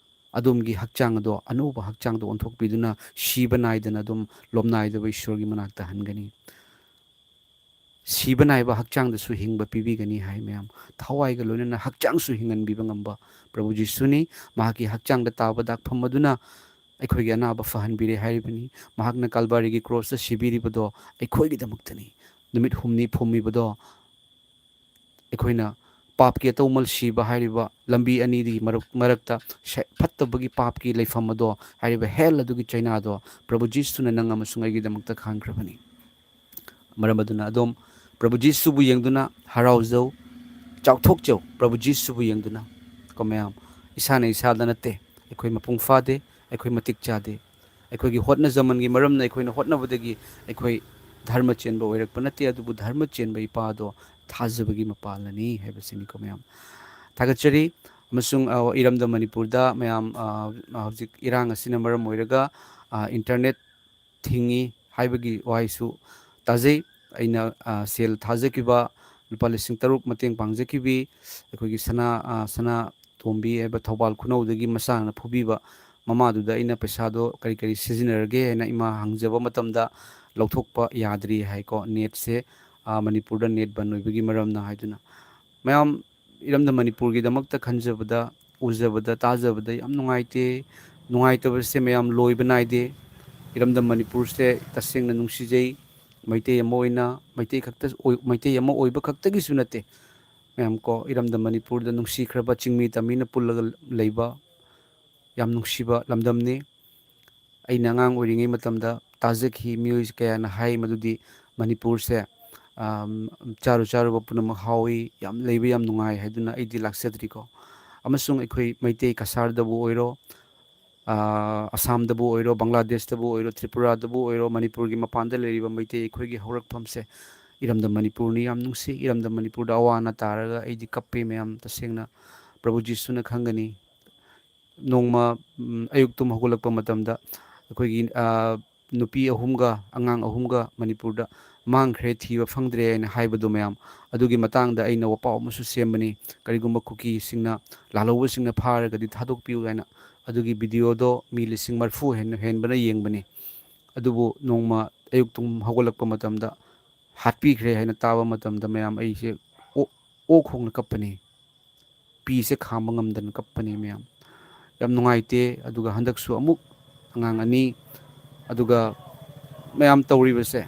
ꯑꯗꯣꯝꯒꯤ ꯍꯛꯆꯥꯡ ꯑꯗꯣ ꯑꯅꯧꯕ ꯍꯛꯆꯥꯡꯗ ꯑꯣꯟꯊꯣꯛꯄꯤꯗꯨꯅ ꯁꯤꯕ ꯅꯥꯏꯗꯅ ꯑꯗꯨꯝ ꯂꯣꯝꯅꯥꯏꯗꯕ ꯏꯁꯣꯔꯒꯤ ꯃꯅꯥꯛꯇ ꯍꯟꯒꯅꯤ꯫ ꯁꯤꯕ ꯅꯥꯏꯕ ꯍꯛꯆꯥꯡꯗꯁꯨ ꯍꯤꯡꯕ ꯄꯤꯕꯤꯒꯅꯤ ꯍꯥꯏ ꯃꯌꯥꯝ꯫ ꯊꯋꯥꯏꯒ ꯂꯣꯏꯅꯅ ꯍꯛꯆꯥꯡꯁꯨ ꯍꯤꯡꯍꯟꯕꯤꯕ ꯉꯝꯕ ꯄ꯭ꯔꯚꯨ ꯖꯤꯁꯨꯅꯤ꯫ ꯃꯍꯥꯛꯀꯤ ꯍꯛꯆꯥꯡꯗ ꯇꯥꯕ ꯗꯥꯛꯐꯝ ꯑꯗꯨꯅ ꯑꯩꯈꯣꯏꯒꯤ ꯑꯅꯥꯕ ꯐꯍꯟꯕꯤꯔꯦ ꯍꯥꯏꯔꯤꯕꯅꯤ꯫ ꯃꯍꯥꯛꯅ ꯀꯜꯕꯥꯔꯤꯒꯤ ꯀ꯭ꯔꯣꯁꯇ ꯁꯤꯕꯤꯔꯤꯕꯗꯣ ꯑꯩꯈꯣꯏꯒꯤꯗꯃꯛꯇꯅꯤ꯫ ꯅꯨꯃꯤꯠ ꯍꯨꯝꯅꯤ ꯐꯨꯝꯃꯤꯕꯗꯣ ꯑꯩꯈꯣꯏꯅ ꯄꯥꯞꯀꯤ ꯑꯇꯧꯃꯜ ꯁꯤꯕ ꯍꯥꯏꯔꯤꯕ ꯂꯝꯕꯤ ꯑꯅꯤꯗꯨꯒꯤ ꯃꯔꯛ-, ꯃꯔꯛꯇ ꯁ-, ꯐꯠꯇꯕꯒꯤ ꯄꯥꯞꯀꯤ ꯂꯩꯐꯝ ꯑꯗꯣ, ꯍꯥꯏꯔꯤꯕ ꯍꯦꯜ ꯑꯗꯨꯒꯤ ꯆꯩꯅꯥꯗꯣ ꯄ꯭ꯔꯚꯨ ꯖꯤꯁꯨꯅ ꯅꯪ ꯑꯃꯁꯨꯡ ꯑꯩꯒꯤꯗꯃꯛꯇ ꯈꯥꯡꯈ꯭ꯔꯕꯅꯤ꯫ ꯃꯔꯝ ꯑꯗꯨꯅ ꯑꯗꯣꯝ ꯄ꯭ꯔꯚꯨ ꯖꯤꯁꯨꯕꯨ ꯌꯦꯡꯗꯨꯅ ꯍꯔꯥꯎꯖꯧ, ꯆꯥꯎꯊꯣꯛꯆꯧ꯫ ꯄ꯭ꯔꯚꯨ ꯖꯤꯁꯨꯕꯨ ꯌꯦꯡꯗꯨꯅ ꯀꯣ ꯃꯌꯥꯝ, ꯏꯁꯥꯅ ꯏꯁꯥꯗ ꯅꯠꯇꯦ, ꯑꯩꯈꯣꯏ ꯃꯄꯨꯡ ꯐꯥꯗꯦ, ꯑꯩꯈꯣꯏ ꯃꯇꯤꯛ ꯆꯥꯗꯦ꯫ ꯑꯩꯈꯣꯏꯒꯤ ꯍꯣꯠꯅꯖꯃꯟꯒꯤ ꯃꯔꯝꯅ, ꯑꯩꯈꯣꯏꯅ ꯍꯣꯠꯅꯕꯗꯒꯤ ꯑꯩꯈꯣꯏ ꯙꯔꯃ ꯆꯦꯟꯕ ꯑꯣꯏꯔꯛꯄ ꯅꯠꯇꯦ, ꯑꯗꯨꯕꯨ ꯙꯔꯃ ꯆꯦꯟꯕ ꯏꯄꯥ ꯑꯗꯣ ꯊꯥꯖꯕꯒꯤ ꯃꯄꯥꯜꯅꯅꯤ ꯍꯥꯏꯕꯁꯤꯅꯤꯀꯣ ꯃꯌꯥꯝ꯫ ꯊꯥꯒꯠꯆꯔꯤ꯫ ꯑꯃꯁꯨꯡ, ꯑ, ꯏꯔꯝꯗꯝ ꯃꯅꯤꯄꯨꯔꯗ ꯃꯌꯥꯝ, ꯑ, ꯍꯧꯖꯤꯛ ꯏꯔꯥꯡ ꯑꯁꯤꯅ ꯃꯔꯝ ꯑꯣꯏꯔꯒ, ꯑ, ꯏꯟꯇꯔꯅꯦꯠ ꯊꯤꯡꯉꯤ ꯍꯥꯏꯕꯒꯤ ꯋꯥꯍꯩꯁꯨ ꯇꯥꯖꯩ꯫ ꯑꯩꯅ, ꯑ, ꯁꯦꯜ ꯊꯥꯖꯈꯤꯕ ꯂꯨꯄꯥ ꯂꯤꯁꯤꯡ ꯇꯔꯨꯛ ꯃꯇꯦꯡ ꯄꯥꯡꯖꯈꯤꯕꯤ ꯑꯩꯈꯣꯏꯒꯤ ꯁꯅꯥ, ꯑ, ꯁꯅꯥ ꯇꯣꯝꯕꯤ ꯍꯥꯏꯕ ꯊꯧꯕꯥꯜ ꯈꯨꯅꯧꯗꯒꯤ ꯃꯆꯥꯅ ꯐꯨꯕꯤꯕ ꯃꯃꯥꯗꯨꯗ ꯑꯩꯅ ꯄꯩꯁꯥꯗꯣ ꯀꯔꯤ ꯀꯔꯤ ꯁꯤꯖꯤꯟꯅꯔꯒꯦ ꯍꯥꯏꯅ ꯏꯃꯥ ꯍꯪꯖꯕ ꯃꯇꯝꯗ, "ꯂꯧꯊꯣꯛꯄ ꯌꯥꯗ꯭ꯔꯤ" ꯍꯥꯏꯀꯣ, ꯅꯦꯠꯁꯦ, ꯑ, ꯃꯅꯤꯄꯨꯔꯗ ꯅꯦꯠ ꯕꯟ ꯑꯣꯏꯕꯒꯤ ꯃꯔꯝꯅ ꯍꯥꯏꯗꯨꯅ꯫ ꯃꯌꯥꯝ, ꯏꯔꯝꯗꯝ ꯃꯅꯤꯄꯨꯔꯒꯤꯗꯃꯛꯇ ꯈꯟꯖꯕꯗ, ꯎꯖꯕꯗ, ꯇꯥꯖꯕꯗ ꯌꯥꯝ ꯅꯨꯡꯉꯥꯏꯇꯦ꯫ ꯅꯨꯡꯉꯥꯏꯇꯕꯁꯦ ꯃꯌꯥꯝ ꯂꯣꯏꯕ ꯅꯥꯏꯗꯦ꯫ ꯏꯔꯝꯗꯝ ꯃꯅꯤꯄꯨꯔꯁꯦ ꯇꯁꯦꯡꯅ ꯅꯨꯡꯁꯤꯖꯩ꯫ ꯃꯩꯇꯩ ꯑꯃ ꯑꯣꯏꯅ, ꯃꯩꯇꯩ ꯈꯛꯇ ꯑꯣꯏ-, ꯃꯩꯇꯩ ꯑꯃ ꯑꯣꯏꯕ ꯈꯛꯇꯒꯤꯁꯨ ꯅꯠꯇꯦ꯫ ꯃꯌꯥꯝ ꯀꯣ, ꯏꯔꯝꯗꯝ ꯃꯅꯤꯄꯨꯔꯗ ꯅꯨꯡꯁꯤꯈ꯭ꯔꯕ ꯆꯤꯡꯃꯤ ꯇꯝꯃꯤꯅ ꯄꯨꯜꯂꯒ ꯂꯩꯕ ꯌꯥꯝ ꯅꯨꯡꯁꯤꯕ ꯂꯝꯗꯝꯅꯤ꯫ ꯑꯩꯅ ꯑꯉꯥꯡ ꯑꯣꯏꯔꯤꯉꯩ ꯃꯇꯝꯗ ꯇꯥꯖꯈꯤ, ꯃꯤꯑꯣꯏ ꯀꯌꯥꯅ ꯍꯥꯏ ꯃꯗꯨꯗꯤ ꯃꯅꯤꯄꯨꯔꯁꯦ, ꯑꯝ, ꯆꯥꯔꯨ ꯆꯥꯔꯨꯕ ꯄꯨꯝꯅꯃꯛ ꯍꯥꯎꯏ, ꯌꯥꯝ ꯂꯩꯕ ꯌꯥꯝ ꯅꯨꯡꯉꯥꯏ ꯍꯥꯏꯗꯨꯅ꯫ ꯑꯩꯗꯤ ꯂꯥꯛꯆꯗ꯭ꯔꯤꯀꯣ꯫ ꯑꯃꯁꯨꯡ ꯑꯩꯈꯣꯏ ꯃꯩꯇꯩ ꯀꯁꯥꯔꯗꯕꯨ ꯑꯣꯏꯔꯣ, ꯑ, ꯑꯁꯥꯝꯗꯕꯨ ꯑꯣꯏꯔꯣ, ꯕꯪꯒ꯭ꯂꯥꯗꯦꯁꯇꯕꯨ ꯑꯣꯏꯔꯣ, ꯇ꯭ꯔꯤꯄꯨꯔꯥꯗꯕꯨ ꯑꯣꯏꯔꯣ, ꯃꯅꯤꯄꯨꯔꯒꯤ ꯃꯄꯥꯟꯗ ꯂꯩꯔꯤꯕ ꯃꯩꯇꯩ ꯑꯩꯈꯣꯏꯒꯤ ꯍꯧꯔꯛꯐꯝꯁꯦ ꯏꯔꯝꯗꯝ ꯃꯅꯤꯄꯨꯔꯅꯤ꯫ ꯌꯥꯝ ꯅꯨꯡꯁꯤ꯫ ꯏꯔꯝꯗꯝ ꯃꯅꯤꯄꯨꯔꯗ ꯑꯋꯥ ꯑꯅꯥ ꯇꯥꯔꯒ ꯑꯩꯗꯤ ꯀꯞꯄꯦ ꯃꯌꯥꯝ, ꯇꯁꯦꯡꯅ꯫ ꯄ꯭ꯔꯚꯨ ꯖꯤꯁꯨꯅ ꯈꯪꯒꯅꯤ꯫ ꯅꯣꯡꯃ, ꯎꯝ, ꯑꯌꯨꯛ ꯇꯨꯝ ꯍꯧꯒꯠꯂꯛꯄ ꯃꯇꯝꯗ ꯑꯩꯈꯣꯏꯒꯤ, ꯑ, ꯅꯨꯄꯤ ꯑꯍꯨꯝꯒ ꯑꯉꯥꯡ ꯑꯍꯨꯝꯒ ꯃꯅꯤꯄꯨꯔꯗ ꯃꯥꯡꯈ꯭ꯔꯦ, ꯊꯤꯕ ꯐꯪꯗ꯭ꯔꯦ ꯍꯥꯏꯅ ꯍꯥꯏꯕꯗꯨ ꯃꯌꯥꯝ, ꯑꯗꯨꯒꯤ ꯃꯇꯥꯡꯗ ꯑꯩꯅ ꯋꯥꯄꯥꯎ ꯑꯃꯁꯨ ꯁꯦꯝꯕꯅꯤ꯫ ꯀꯔꯤꯒꯨꯝꯕ ꯀꯨꯀꯤꯁꯤꯡꯅ, ꯂꯥꯜꯍꯧꯕꯁꯤꯡꯅ ꯐꯥꯔꯒꯗꯤ ꯊꯥꯗꯣꯛꯄꯤꯌꯨ ꯍꯥꯏꯅ꯫ ꯑꯗꯨꯒꯤ ꯚꯤꯗꯤꯑꯣꯗꯣ ꯃꯤ ꯂꯤꯁꯤꯡ ꯃꯔꯤꯐꯨ ꯍꯦꯟꯅ, ꯍꯦꯟꯕꯅ ꯌꯦꯡꯕꯅꯤ꯫ ꯑꯗꯨꯕꯨ ꯅꯣꯡꯃ ꯑꯌꯨꯛ ꯇꯨꯝ ꯍꯧꯒꯠꯂꯛꯄ ꯃꯇꯝꯗ ꯍꯥꯠꯄꯤꯈ꯭ꯔꯦ ꯍꯥꯏꯅ ꯇꯥꯕ ꯃꯇꯝꯗ ꯃꯌꯥꯝ ꯑꯩꯁꯦ ꯑꯣ-, ꯑꯣꯛ ꯈꯣꯡꯅ ꯀꯞꯄꯅꯤ꯫ ꯄꯤꯁꯦ ꯈꯥꯝꯕ ꯉꯝꯗꯅ ꯀꯞꯄꯅꯤ ꯃꯌꯥꯝ꯫ ꯌꯥꯝ ꯅꯨꯡꯉꯥꯏꯇꯦ꯫ ꯑꯗꯨꯒ ꯍꯟꯗꯛꯁꯨ ꯑꯃꯨꯛ ꯑꯉꯥꯡ ꯑꯅꯤ, ꯑꯗꯨꯒ ꯃꯌꯥꯝ ꯇꯧꯔꯤꯕꯁꯦ,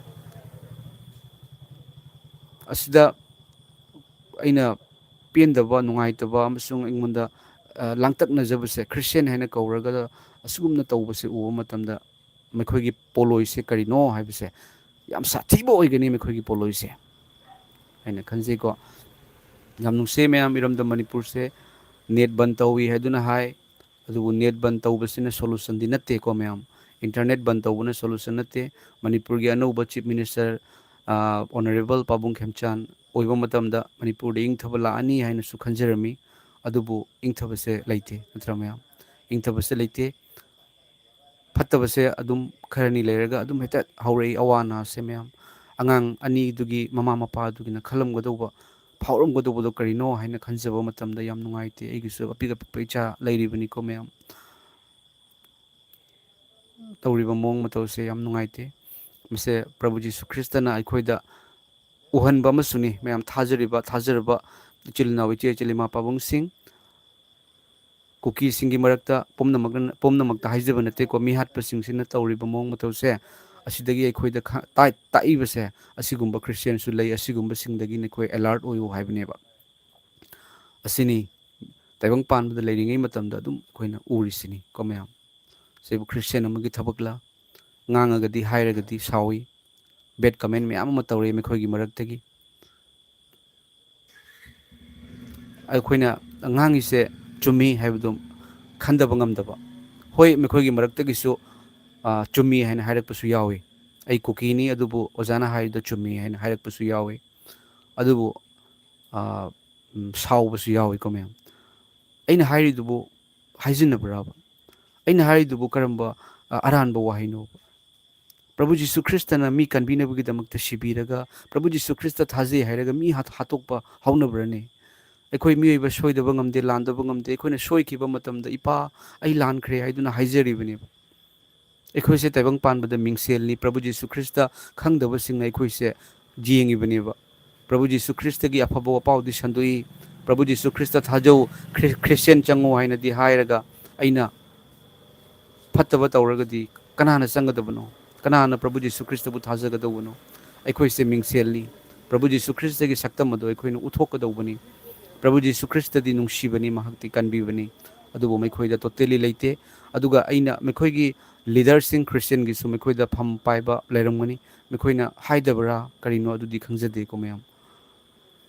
ꯑꯁꯤꯗ ꯑꯩꯅ ꯄꯦꯟꯗꯕ, ꯅꯨꯡꯉꯥꯏꯇꯕ ꯑꯃꯁꯨꯡ ꯑꯩꯉꯣꯟꯗ, ꯑ, ꯂꯥꯡꯇꯛꯅꯖꯕꯁꯦ, ꯈ꯭ꯔꯤꯁꯇꯤꯌꯥꯟ ꯍꯥꯏꯅ ꯀꯧꯔꯒ ꯑꯁꯤꯒꯨꯝꯅ ꯇꯧꯕꯁꯦ ꯎꯕ ꯃꯇꯝꯗ, ꯃꯈꯣꯏꯒꯤ ꯄꯣꯂꯣꯏꯁꯦ ꯀꯔꯤꯅꯣ ꯍꯥꯏꯕꯁꯦ ꯌꯥꯝ ꯁꯥꯊꯤꯕ ꯑꯣꯏꯒꯅꯤ, ꯃꯈꯣꯏꯒꯤ ꯄꯣꯂꯣꯏꯁꯦ ꯍꯥꯏꯅ ꯈꯟꯖꯩꯀꯣ꯫ ꯌꯥꯝ ꯅꯨꯡꯁꯤ ꯃꯌꯥꯝ, ꯏꯔꯝꯗꯝ ꯃꯅꯤꯄꯨꯔꯁꯦ ꯅꯦꯠ ꯕꯟ ꯇꯧꯏ ꯍꯥꯏꯗꯨꯅ ꯍꯥꯏ, ꯑꯗꯨꯕꯨ ꯅꯦꯠ ꯕꯟ ꯇꯧꯕꯁꯤꯅ ꯁꯣꯂꯨꯁꯟꯗꯤ ꯅꯠꯇꯦꯀꯣ ꯃꯌꯥꯝ꯫ ꯏꯟꯇꯔꯅꯦꯠ ꯕꯟ ꯇꯧꯕꯅ ꯁꯣꯂꯨꯁꯟ ꯅꯠꯇꯦ꯫ ꯃꯅꯤꯄꯨꯔꯒꯤ ꯑꯅꯧꯕ ꯆꯤꯐ ꯃꯤꯅꯤꯁꯇꯔ, ꯑ, ꯑꯣꯅꯔꯦꯕꯜ ꯄꯥꯕꯨꯡ ꯈꯦꯝꯆꯥꯟ ꯑꯣꯏꯕ ꯃꯇꯝꯗ ꯃꯅꯤꯄꯨꯔꯗ ꯏꯪꯊꯕ ꯂꯥꯛꯑꯅꯤ ꯍꯥꯏꯅꯁꯨ ꯈꯟꯖꯔꯝꯃꯤ꯫ ꯑꯗꯨꯕꯨ ꯏꯪꯊꯕꯁꯦ ꯂꯩꯇꯦ, ꯅꯠꯇ꯭ꯔꯥ ꯃꯌꯥꯝ? ꯏꯪꯊꯕꯁꯦ ꯂꯩꯇꯦ꯫ ꯐꯠꯇꯕꯁꯦ ꯑꯗꯨꯝ ꯈꯔꯅꯤ ꯂꯩꯔꯒ ꯑꯗꯨꯝ ꯍꯦꯛꯇ ꯍꯧꯔꯛꯏ, ꯑꯋꯥ ꯑꯅꯥꯁꯦ ꯃꯌꯥꯝ꯫ ꯑꯉꯥꯡ ꯑꯅꯤꯗꯨꯒꯤ ꯃꯃꯥ ꯃꯄꯥꯗꯨꯒꯤꯅ ꯈꯜꯂꯝꯒꯗꯧꯕ, ꯐꯥꯎꯔꯝꯒꯗꯧꯕꯗꯣ ꯀꯔꯤꯅꯣ ꯍꯥꯏꯅ ꯈꯟꯖꯕ ꯃꯇꯝꯗ ꯌꯥꯝ ꯅꯨꯡꯉꯥꯏꯇꯦ꯫ ꯑꯩꯒꯤꯁꯨ ꯑꯄꯤꯛ ꯑꯄꯤꯛꯄ ꯏꯆꯥ ꯂꯩꯔꯤꯕꯅꯤꯀꯣ ꯃꯌꯥꯝ꯫ ꯇꯧꯔꯤꯕ ꯃꯑꯣꯡ ꯃꯇꯧꯁꯦ ꯌꯥꯝ ꯅꯨꯡꯉꯥꯏꯇꯦ꯫ ꯃꯁꯦ ꯄ꯭ꯔꯚꯨ ꯖꯤꯁꯨ ꯈ꯭ꯔꯤꯁꯇꯅ ꯑꯩꯈꯣꯏꯗ ꯎꯍꯟꯕ ꯑꯃꯁꯨꯅꯤ꯫ ꯃꯌꯥꯝ ꯊꯥꯖꯔꯤꯕ, ꯊꯥꯖꯔꯕ ꯏꯆꯤꯜ ꯏꯅꯥꯎ, ꯏꯆꯦ ꯏꯆꯤꯜ, ꯏꯃꯥ ꯄꯥꯕꯨꯡꯁꯤꯡ, ꯀꯨꯀꯤꯁꯤꯡꯒꯤ ꯃꯔꯛꯇ ꯄꯨꯝꯅꯃꯛꯅ, ꯄꯨꯝꯅꯃꯛꯇ ꯍꯥꯏꯖꯕ ꯅꯠꯇꯦꯀꯣ, ꯃꯤꯍꯥꯠꯄꯁꯤꯡꯁꯤꯅ ꯇꯧꯔꯤꯕ ꯃꯑꯣꯡ ꯃꯇꯧꯁꯦ, ꯑꯁꯤꯗꯒꯤ ꯑꯩꯈꯣꯏꯗ ꯈ-, ꯇꯥꯏ-, ꯇꯥꯛꯏꯕꯁꯦ, ꯑꯁꯤꯒꯨꯝꯕ ꯈ꯭ꯔꯤꯁꯇꯤꯌꯥꯟꯁꯨ ꯂꯩ, ꯑꯁꯤꯒꯨꯝꯕꯁꯤꯡꯗꯒꯤ ꯅꯈꯣꯏ alert ꯑꯣꯏꯌꯨ ꯍꯥꯏꯕꯅꯦꯕ꯫ ꯑꯁꯤꯅꯤ ꯇꯥꯏꯕꯪ ꯄꯥꯟꯕꯗ ꯂꯩꯔꯤꯉꯩ ꯃꯇꯝꯗ ꯑꯗꯨꯝ ꯑꯩꯈꯣꯏꯅ ꯎꯔꯤꯁꯤꯅꯤ ꯀꯣ ꯃꯌꯥꯝ꯫ ꯁꯤꯕꯨ ꯈ꯭ꯔꯤꯁꯇꯤꯌꯥꯟ ꯑꯃꯒꯤ ꯊꯕꯛꯂ? ꯉꯥꯡꯉꯒꯗꯤ, ꯍꯥꯏꯔꯒꯗꯤ ꯁꯥꯎꯏ, bad comment ꯃꯌꯥꯝ ꯑꯃ ꯇꯧꯔꯛꯏ ꯃꯈꯣꯏꯒꯤ ꯃꯔꯛꯇꯒꯤ꯫ ꯑꯩꯈꯣꯏꯅ ꯉꯥꯡꯉꯤꯁꯦ ꯆꯨꯝꯃꯤ ꯍꯥꯏꯕꯗꯨ ꯈꯟꯗꯕ ꯉꯝꯗꯕ꯫ ꯍꯣꯏ, ꯃꯈꯣꯏꯒꯤ ꯃꯔꯛꯇꯒꯤꯁꯨ, ꯑ, ꯆꯨꯝꯃꯤ ꯍꯥꯏꯅ ꯍꯥꯏꯔꯛꯄꯁꯨ ꯌꯥꯎꯏ꯫ "ꯑꯩ ꯀꯨꯀꯤꯅꯤ, ꯑꯗꯨꯕꯨ ꯑꯣꯖꯥꯅ ꯍꯥꯏꯔꯤꯗꯣ ꯆꯨꯝꯃꯤ" ꯍꯥꯏꯅ ꯍꯥꯏꯔꯛꯄꯁꯨ ꯌꯥꯎꯏ꯫ ꯑꯗꯨꯕꯨ, ꯑ, ꯎꯝ, ꯁꯥꯎꯕꯁꯨ ꯌꯥꯎꯏꯀꯣ ꯃꯌꯥꯝ꯫ ꯑꯩꯅ ꯍꯥꯏꯔꯤꯗꯨꯕꯨ ꯍꯥꯏꯖꯤꯟꯅꯕ꯭ꯔꯕ? ꯑꯩꯅ ꯍꯥꯏꯔꯤꯗꯨꯕꯨ ꯀꯔꯝꯕ, ꯑ, ꯑꯔꯥꯟꯕ ꯋꯥꯍꯩꯅꯣꯕ? ꯄ꯭ꯔꯚꯨ ꯖꯤꯁꯨ ꯈ꯭ꯔꯤꯁꯇꯅ ꯃꯤ ꯀꯟꯕꯤꯅꯕꯒꯤꯗꯃꯛꯇ ꯁꯤꯕꯤꯔꯒ, ꯄ꯭ꯔꯚꯨ ꯖꯤꯁꯨ ꯈ꯭ꯔꯤꯁꯇ ꯊꯥꯖꯩ ꯍꯥꯏꯔꯒ ꯃꯤ ꯍꯥꯠ-, ꯍꯥꯠꯇꯣꯛꯄ ꯍꯧꯅꯕ꯭ꯔꯅꯦ? ꯑꯩꯈꯣꯏ ꯃꯤꯑꯣꯏꯕ ꯁꯣꯏꯗꯕ ꯉꯝꯗꯦ, ꯂꯥꯟꯗꯕ ꯉꯝꯗꯦ꯫ ꯑꯩꯈꯣꯏꯅ ꯁꯣꯏꯈꯤꯕ ꯃꯇꯝꯗ, "ꯏꯄꯥ, ꯑꯩ ꯂꯥꯟꯈ꯭ꯔꯦ" ꯍꯥꯏꯗꯨꯅ ꯍꯥꯏꯖꯔꯤꯕꯅꯦꯕ꯫ ꯑꯩꯈꯣꯏꯁꯦ ꯇꯥꯏꯕꯪ ꯄꯥꯟꯕꯗ ꯃꯤꯡꯁꯦꯜꯅꯤ꯫ ꯄ꯭ꯔꯚꯨ ꯖꯤꯁꯨ ꯈ꯭ꯔꯤꯁꯇ ꯈꯪꯗꯕꯁꯤꯡꯅ ꯑꯩꯈꯣꯏꯁꯦ ꯌꯦꯡꯉꯤꯕꯅꯦꯕ꯫ ꯄ꯭ꯔꯚꯨ ꯖꯤꯁꯨ ꯈ꯭ꯔꯤꯁꯇꯒꯤ ꯑꯐꯕ ꯋꯥꯄꯥꯎꯗꯤ ꯁꯟꯗꯣꯛꯏ꯫ "ꯄ꯭ꯔꯚꯨ ꯖꯤꯁꯨ ꯈ꯭ꯔꯤꯁꯇ ꯊꯥꯖꯧ, ꯈ꯭ꯔꯤ-, ꯈ꯭ꯔꯤꯁꯇꯤꯌꯥꯟ ꯆꯪꯉꯨ" ꯍꯥꯏꯅꯗꯤ ꯍꯥꯏꯔꯒ, ꯑꯩꯅ ꯐꯠꯇꯕ ꯇꯧꯔꯒꯗꯤ ꯀꯅꯥꯅ ꯆꯪꯒꯗꯕꯅꯣ? ꯀꯅꯥꯅ ꯄ꯭ꯔꯚꯨ ꯖꯤꯁꯨ ꯈ꯭ꯔꯤꯁꯇꯕꯨ ꯊꯥꯖꯒꯗꯧꯕꯅꯣ? ꯑꯩꯈꯣꯏꯁꯦ ꯃꯤꯡꯁꯦꯜꯅꯤ꯫ ꯄ꯭ꯔꯚꯨ ꯖꯤꯁꯨ ꯈ꯭ꯔꯤꯁꯇꯒꯤ ꯁꯛꯇꯝ ꯑꯗꯨ ꯑꯩꯈꯣꯏꯅ ꯎꯠꯊꯣꯛꯀꯗꯧꯕꯅꯤ꯫ ꯄ꯭ꯔꯚꯨ ꯖꯤꯁꯨ ꯈ꯭ꯔꯤꯁꯇꯗꯤ ꯅꯨꯡꯁꯤꯕꯅꯤ, ꯃꯍꯥꯛꯇꯤ ꯀꯟꯕꯤꯕꯅꯤ꯫ ꯑꯗꯨꯕꯨ ꯃꯈꯣꯏꯗ totally ꯂꯩꯇꯦ꯫ ꯑꯗꯨꯒ ꯑꯩꯅ ꯃꯈꯣꯏꯒꯤ leaderꯁꯤꯡ, ꯈ꯭ꯔꯤꯁꯇꯤꯌꯥꯟꯒꯤꯁꯨ ꯃꯈꯣꯏꯗ ꯐꯝ ꯄꯥꯏꯕ ꯂꯩꯔꯝꯒꯅꯤ꯫ ꯃꯈꯣꯏꯅ ꯍꯥꯏꯗꯕ꯭ꯔꯥ ꯀꯔꯤꯅꯣ ꯑꯗꯨꯗꯤ ꯈꯪꯖꯗꯦꯀꯣ ꯃꯌꯥꯝ꯫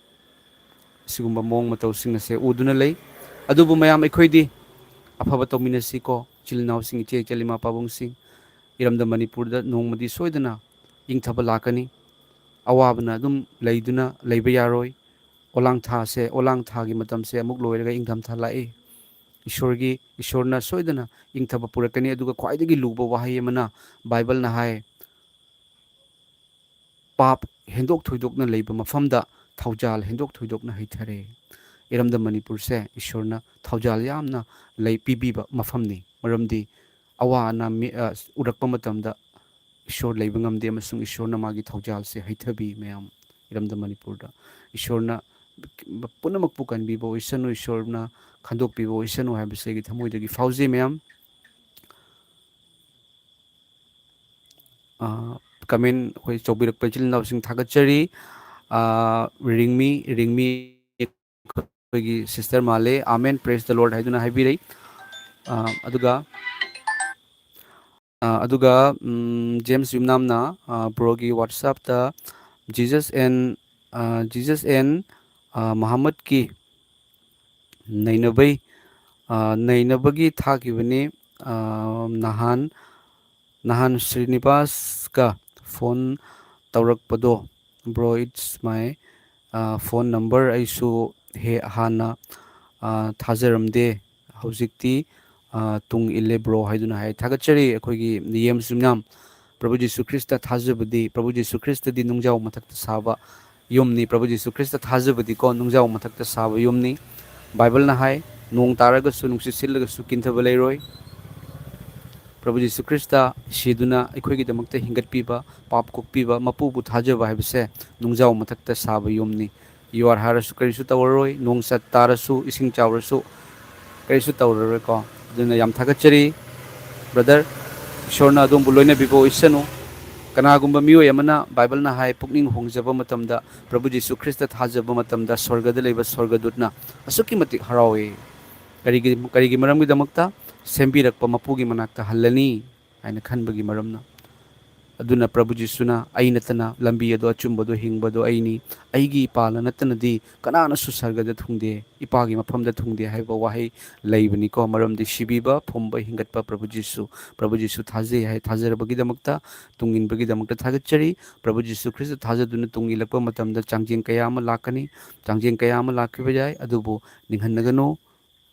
ꯑꯁꯤꯒꯨꯝꯕ ꯃꯑꯣꯡ ꯃꯇꯧꯁꯤꯡ ꯑꯁꯦ ꯎꯗꯨꯅ ꯂꯩ꯫ ꯑꯗꯨꯕꯨ ꯃꯌꯥꯝ ꯑꯩꯈꯣꯏꯗꯤ ꯑꯐꯕ ꯇꯧꯃꯤꯟꯅꯁꯤꯀꯣ, ꯏꯆꯤꯜ ꯏꯅꯥꯎꯁꯤꯡ, ꯏꯆꯦ ꯏꯆꯜ, ꯏꯃꯥ ꯄꯥꯕꯨꯡꯁꯤꯡ꯫ ꯏꯔꯝꯗꯝ ꯃꯅꯤꯄꯨꯔꯗ ꯅꯣꯡꯃꯗꯤ ꯁꯣꯏꯗꯅ ꯏꯪꯊꯕ ꯂꯥꯛꯀꯅꯤ꯫ ꯑꯋꯥꯕꯅ ꯑꯗꯨꯝ ꯂꯩꯗꯨꯅ ꯂꯩꯕ ꯌꯥꯔꯣꯏ꯫ ꯑꯣꯂꯥꯡ ꯊꯥꯁꯦ, ꯑꯣꯂꯥꯡ ꯊꯥꯒꯤ ꯃꯇꯝꯁꯦ ꯑꯃꯨꯛ ꯂꯣꯏꯔꯒ ꯏꯪꯊꯝꯊꯥ ꯂꯥꯛꯏ꯫ ꯏꯁꯣꯔꯒꯤ, ꯏꯁꯣꯔꯅ ꯁꯣꯏꯗꯅ ꯏꯪꯊꯕ ꯄꯨꯔꯛꯀꯅꯤ꯫ ꯑꯗꯨꯒ ꯈ꯭ꯋꯥꯏꯗꯒꯤ ꯂꯨꯕ ꯋꯥꯍꯩ ꯑꯃꯅ, ꯕꯥꯏꯕꯜꯅ ꯍꯥꯏ, ꯄꯥꯞ ꯍꯦꯟꯗꯣꯛ ꯊꯣꯏꯗꯣꯛꯅ ꯂꯩꯕ ꯃꯐꯝꯗ ꯊꯧꯖꯥꯜ ꯍꯦꯟꯗꯣꯛ ꯊꯣꯏꯗꯣꯛꯅ ꯍꯩꯊꯔꯦ꯫ ꯏꯔꯝꯗꯝ ꯃꯅꯤꯄꯨꯔꯁꯦ ꯏꯁꯣꯔꯅ ꯊꯧꯖꯥꯜ ꯌꯥꯝꯅ ꯂꯩ ꯄꯤꯕꯤꯕ ꯃꯐꯝꯅꯤ꯫ ꯃꯔꯝꯗꯤ ꯑꯋꯥ ꯑꯅꯥ ꯃꯤ-, ꯑ, ꯎꯔꯛꯄ ꯃꯇꯝꯗ ꯏꯁꯣꯔ ꯂꯩꯕ ꯉꯝꯗꯦ ꯑꯃꯁꯨꯡ ꯏꯁꯣꯔꯅ ꯃꯥꯒꯤ ꯊꯧꯖꯥꯜꯁꯦ ꯍꯩꯊꯕꯤ ꯃꯌꯥꯝ ꯏꯔꯝꯗꯝ ꯃꯅꯤꯄꯨꯔꯗ꯫ ꯏꯁꯣꯔꯅ ꯄꯨꯝꯅꯃꯛꯄꯨ ꯀꯟꯕꯤꯕ ꯑꯣꯏꯁꯅꯨ, ꯏꯁꯣꯔꯅ ꯈꯟꯗꯣꯛꯄꯤꯕ ꯑꯣꯏꯁꯅꯨ ꯍꯥꯏꯕꯁꯦ ꯑꯩꯒꯤ ꯊꯃꯣꯏꯗꯒꯤ ꯐꯥꯎꯖꯩ ꯃꯌꯥꯝ꯫ ꯑ, comment ꯑꯩꯈꯣꯏ ꯇꯧꯕꯤꯔꯛꯄ ꯏꯆꯤꯜ ꯏꯅꯥꯎꯁꯤꯡ ꯊꯥꯒꯠꯆꯔꯤ꯫ ꯑ, ꯔꯤꯡꯃꯤ, ꯔꯤꯡꯃꯤ ꯑꯩꯈꯣꯏꯒꯤ sister ꯃꯥꯜꯂꯦ꯫ Amen, praise the Lord ꯍꯥꯏꯗꯨꯅ ꯍꯥꯏꯕꯤꯔꯩ꯫ ꯑ, ꯑꯗꯨꯒ, ꯑ, ꯑꯗꯨꯒ, ꯎꯝ, ꯖꯦꯝꯁ ꯌꯨꯝꯅꯥꯝꯅ, ꯑ, broꯒꯤ WhatsAppꯇ Jesus and, ꯑ, Jesus and, ꯑ, ꯃꯍꯝꯃꯗꯀꯤ ꯅꯩꯅꯕꯩ, ꯑ, ꯅꯩꯅꯕꯒꯤ ꯊꯥꯈꯤꯕꯅꯤ꯫ ꯑ, ꯅꯍꯥꯟ, ꯅꯍꯥꯟ ꯁ꯭ꯔꯤꯅꯤꯕꯥꯁꯀ phone ꯇꯧꯔꯛꯄꯗꯣ, bro, it's my, ꯑ, phone number, ꯑꯩꯁꯨ ꯍꯦ-, ꯍꯥꯟꯅ, ꯑ, ꯊꯥꯖꯔꯝꯗꯦ, ꯍꯧꯖꯤꯛꯇꯤ, ꯑ, ꯇꯨꯡ ꯏꯜꯂꯦ bro ꯍꯥꯏꯗꯨꯅ ꯍꯥꯏ꯫ ꯊꯥꯒꯠꯆꯔꯤ ꯑꯩꯈꯣꯏꯒꯤ ꯖꯦꯝꯁ ꯌꯨꯝꯅꯥꯝ꯫ ꯄ꯭ꯔꯚꯨ ꯖꯤꯁꯨ ꯈ꯭ꯔꯤꯁꯇ ꯊꯥꯖꯕꯗꯤ, ꯄ꯭ꯔꯚꯨ ꯖꯤꯁꯨ ꯈ꯭ꯔꯤꯁꯇꯗꯤ ꯅꯨꯡꯖꯥꯎ ꯃꯊꯛꯇ ꯁꯥꯕ ꯌꯨꯝꯅꯤ꯫ ꯄ꯭ꯔꯚꯨ ꯖꯤꯁꯨ ꯈ꯭ꯔꯤꯁꯇ ꯊꯥꯖꯕꯗꯤꯀꯣ, ꯅꯨꯡꯖꯥꯎ ꯃꯊꯛꯇ ꯁꯥꯕ ꯌꯨꯝꯅꯤ꯫ ꯕꯥꯏꯕꯜꯅ ꯍꯥꯏ, "ꯅꯣꯡ ꯇꯥꯔꯒꯁꯨ, ꯅꯨꯡꯁꯤꯠ ꯁꯤꯠꯂꯒꯁꯨ ꯀꯤꯟꯊꯕ ꯂꯩꯔꯣꯏ"꯫ ꯄ꯭ꯔꯚꯨ ꯖꯤꯁꯨ ꯈ꯭ꯔꯤꯁꯇ ꯁꯤꯗꯨꯅ ꯑꯩꯈꯣꯏꯒꯤꯗꯃꯛꯇ ꯍꯤꯡꯒꯠꯄꯤꯕ, ꯄꯥꯞ ꯀꯣꯛꯄꯤꯕ, ꯃꯄꯨꯕꯨ ꯊꯥꯖꯕ ꯍꯥꯏꯕꯁꯦ ꯅꯨꯡꯖꯥꯎ ꯃꯊꯛꯇ ꯁꯥꯕ ꯌꯨꯝꯅꯤ꯫ ꯌꯨꯍꯥꯔ ꯍꯥꯔꯁꯨ ꯀꯔꯤꯁꯨ ꯇꯧꯔꯔꯣꯏ, ꯅꯣꯡ ꯆꯠ ꯇꯥꯔꯁꯨ, ꯏꯁꯤꯡ ꯆꯥꯎꯔꯁꯨ ꯀꯔꯤꯁꯨ ꯇꯧꯔꯔꯣꯏꯀꯣ꯫ ꯑꯗꯨꯅ ꯌꯥꯝ ꯊꯥꯒꯠꯆꯔꯤ brother, ꯏꯁꯣꯔꯅ ꯑꯗꯣꯝꯕꯨ ꯂꯣꯏꯅꯕꯤꯕ ꯑꯣꯏꯁꯅꯨ꯫ ꯀꯅꯥꯒꯨꯝꯕ ꯃꯤꯑꯣꯏ ꯑꯃꯅ, ꯕꯥꯏꯕꯜꯅ ꯍꯥꯏ, ꯄꯨꯛꯅꯤꯡ ꯍꯣꯡꯖꯕ ꯃꯇꯝꯗ, ꯄ꯭ꯔꯚꯨ ꯖꯤꯁꯨ ꯈ꯭ꯔꯤꯁꯇ ꯊꯥꯖꯕ ꯃꯇꯝꯗ, ꯁ꯭ꯋꯔꯒꯗ ꯂꯩꯕ ꯁ꯭ꯋꯔꯒꯗꯨꯠꯅ ꯑꯁꯨꯛꯀꯤ ꯃꯇꯤꯛ ꯍꯔꯥꯎꯏ꯫ ꯀꯔꯤꯒꯤ, ꯀꯔꯤꯒꯤ ꯃꯔꯝꯒꯤꯗꯃꯛꯇ? ꯁꯦꯝꯕꯤꯔꯛꯄ ꯃꯄꯨꯒꯤ ꯃꯅꯥꯛꯇ ꯍꯜꯂꯅꯤ ꯍꯥꯏꯅ ꯈꯟꯕꯒꯤ ꯃꯔꯝꯅ꯫ ꯑꯗꯨꯅ ꯄ꯭ꯔꯚꯨ ꯖꯤꯁꯨꯅ, "ꯑꯩ ꯅꯠꯇꯅ ꯂꯝꯕꯤ ꯑꯗꯣ, ꯑꯆꯨꯝꯕꯗꯣ, ꯍꯤꯡꯕꯗꯣ ꯑꯩꯅꯤ, ꯑꯩꯒꯤ ꯏꯄꯥꯅ ꯅꯠꯇꯅꯗꯤ ꯀꯅꯥꯅꯁꯨ ꯁꯔꯒꯗ ꯊꯨꯡꯗꯦ, ꯏꯄꯥꯒꯤ ꯃꯐꯝꯗ ꯊꯨꯡꯗꯦ" ꯍꯥꯏꯕ ꯋꯥꯍꯩ ꯂꯩꯕꯅꯤꯀꯣ꯫ ꯃꯔꯝꯗꯤ ꯁꯤꯕꯤꯕ, ꯐꯨꯝꯕ, ꯍꯤꯡꯒꯠꯄ ꯄ꯭ꯔꯚꯨ ꯖꯤꯁꯨ, ꯄ꯭ꯔꯚꯨ ꯖꯤꯁꯨ ꯊꯥꯖꯩ ꯍꯥꯏ ꯊꯥꯖꯔꯕꯒꯤꯗꯃꯛꯇ, ꯇꯨꯡ ꯏꯟꯕꯒꯤꯗꯃꯛꯇ ꯊꯥꯒꯠꯆꯔꯤ꯫ ꯄ꯭ꯔꯚꯨ ꯖꯤꯁꯨ ꯈ꯭ꯔꯤꯁꯇ ꯊꯥꯖꯗꯨꯅ ꯇꯨꯡ ꯏꯜꯂꯛꯄ ꯃꯇꯝꯗ ꯆꯥꯡꯖꯦꯡ ꯀꯌꯥ ꯑꯃ ꯂꯥꯛꯀꯅꯤ, ꯆꯥꯡꯖꯦꯡ ꯀꯌꯥ ꯑꯃ ꯂꯥꯛꯈꯤꯕ ꯌꯥꯏ, ꯑꯗꯨꯕꯨ ꯅꯤꯡꯍꯟꯅꯒꯅꯨ꯫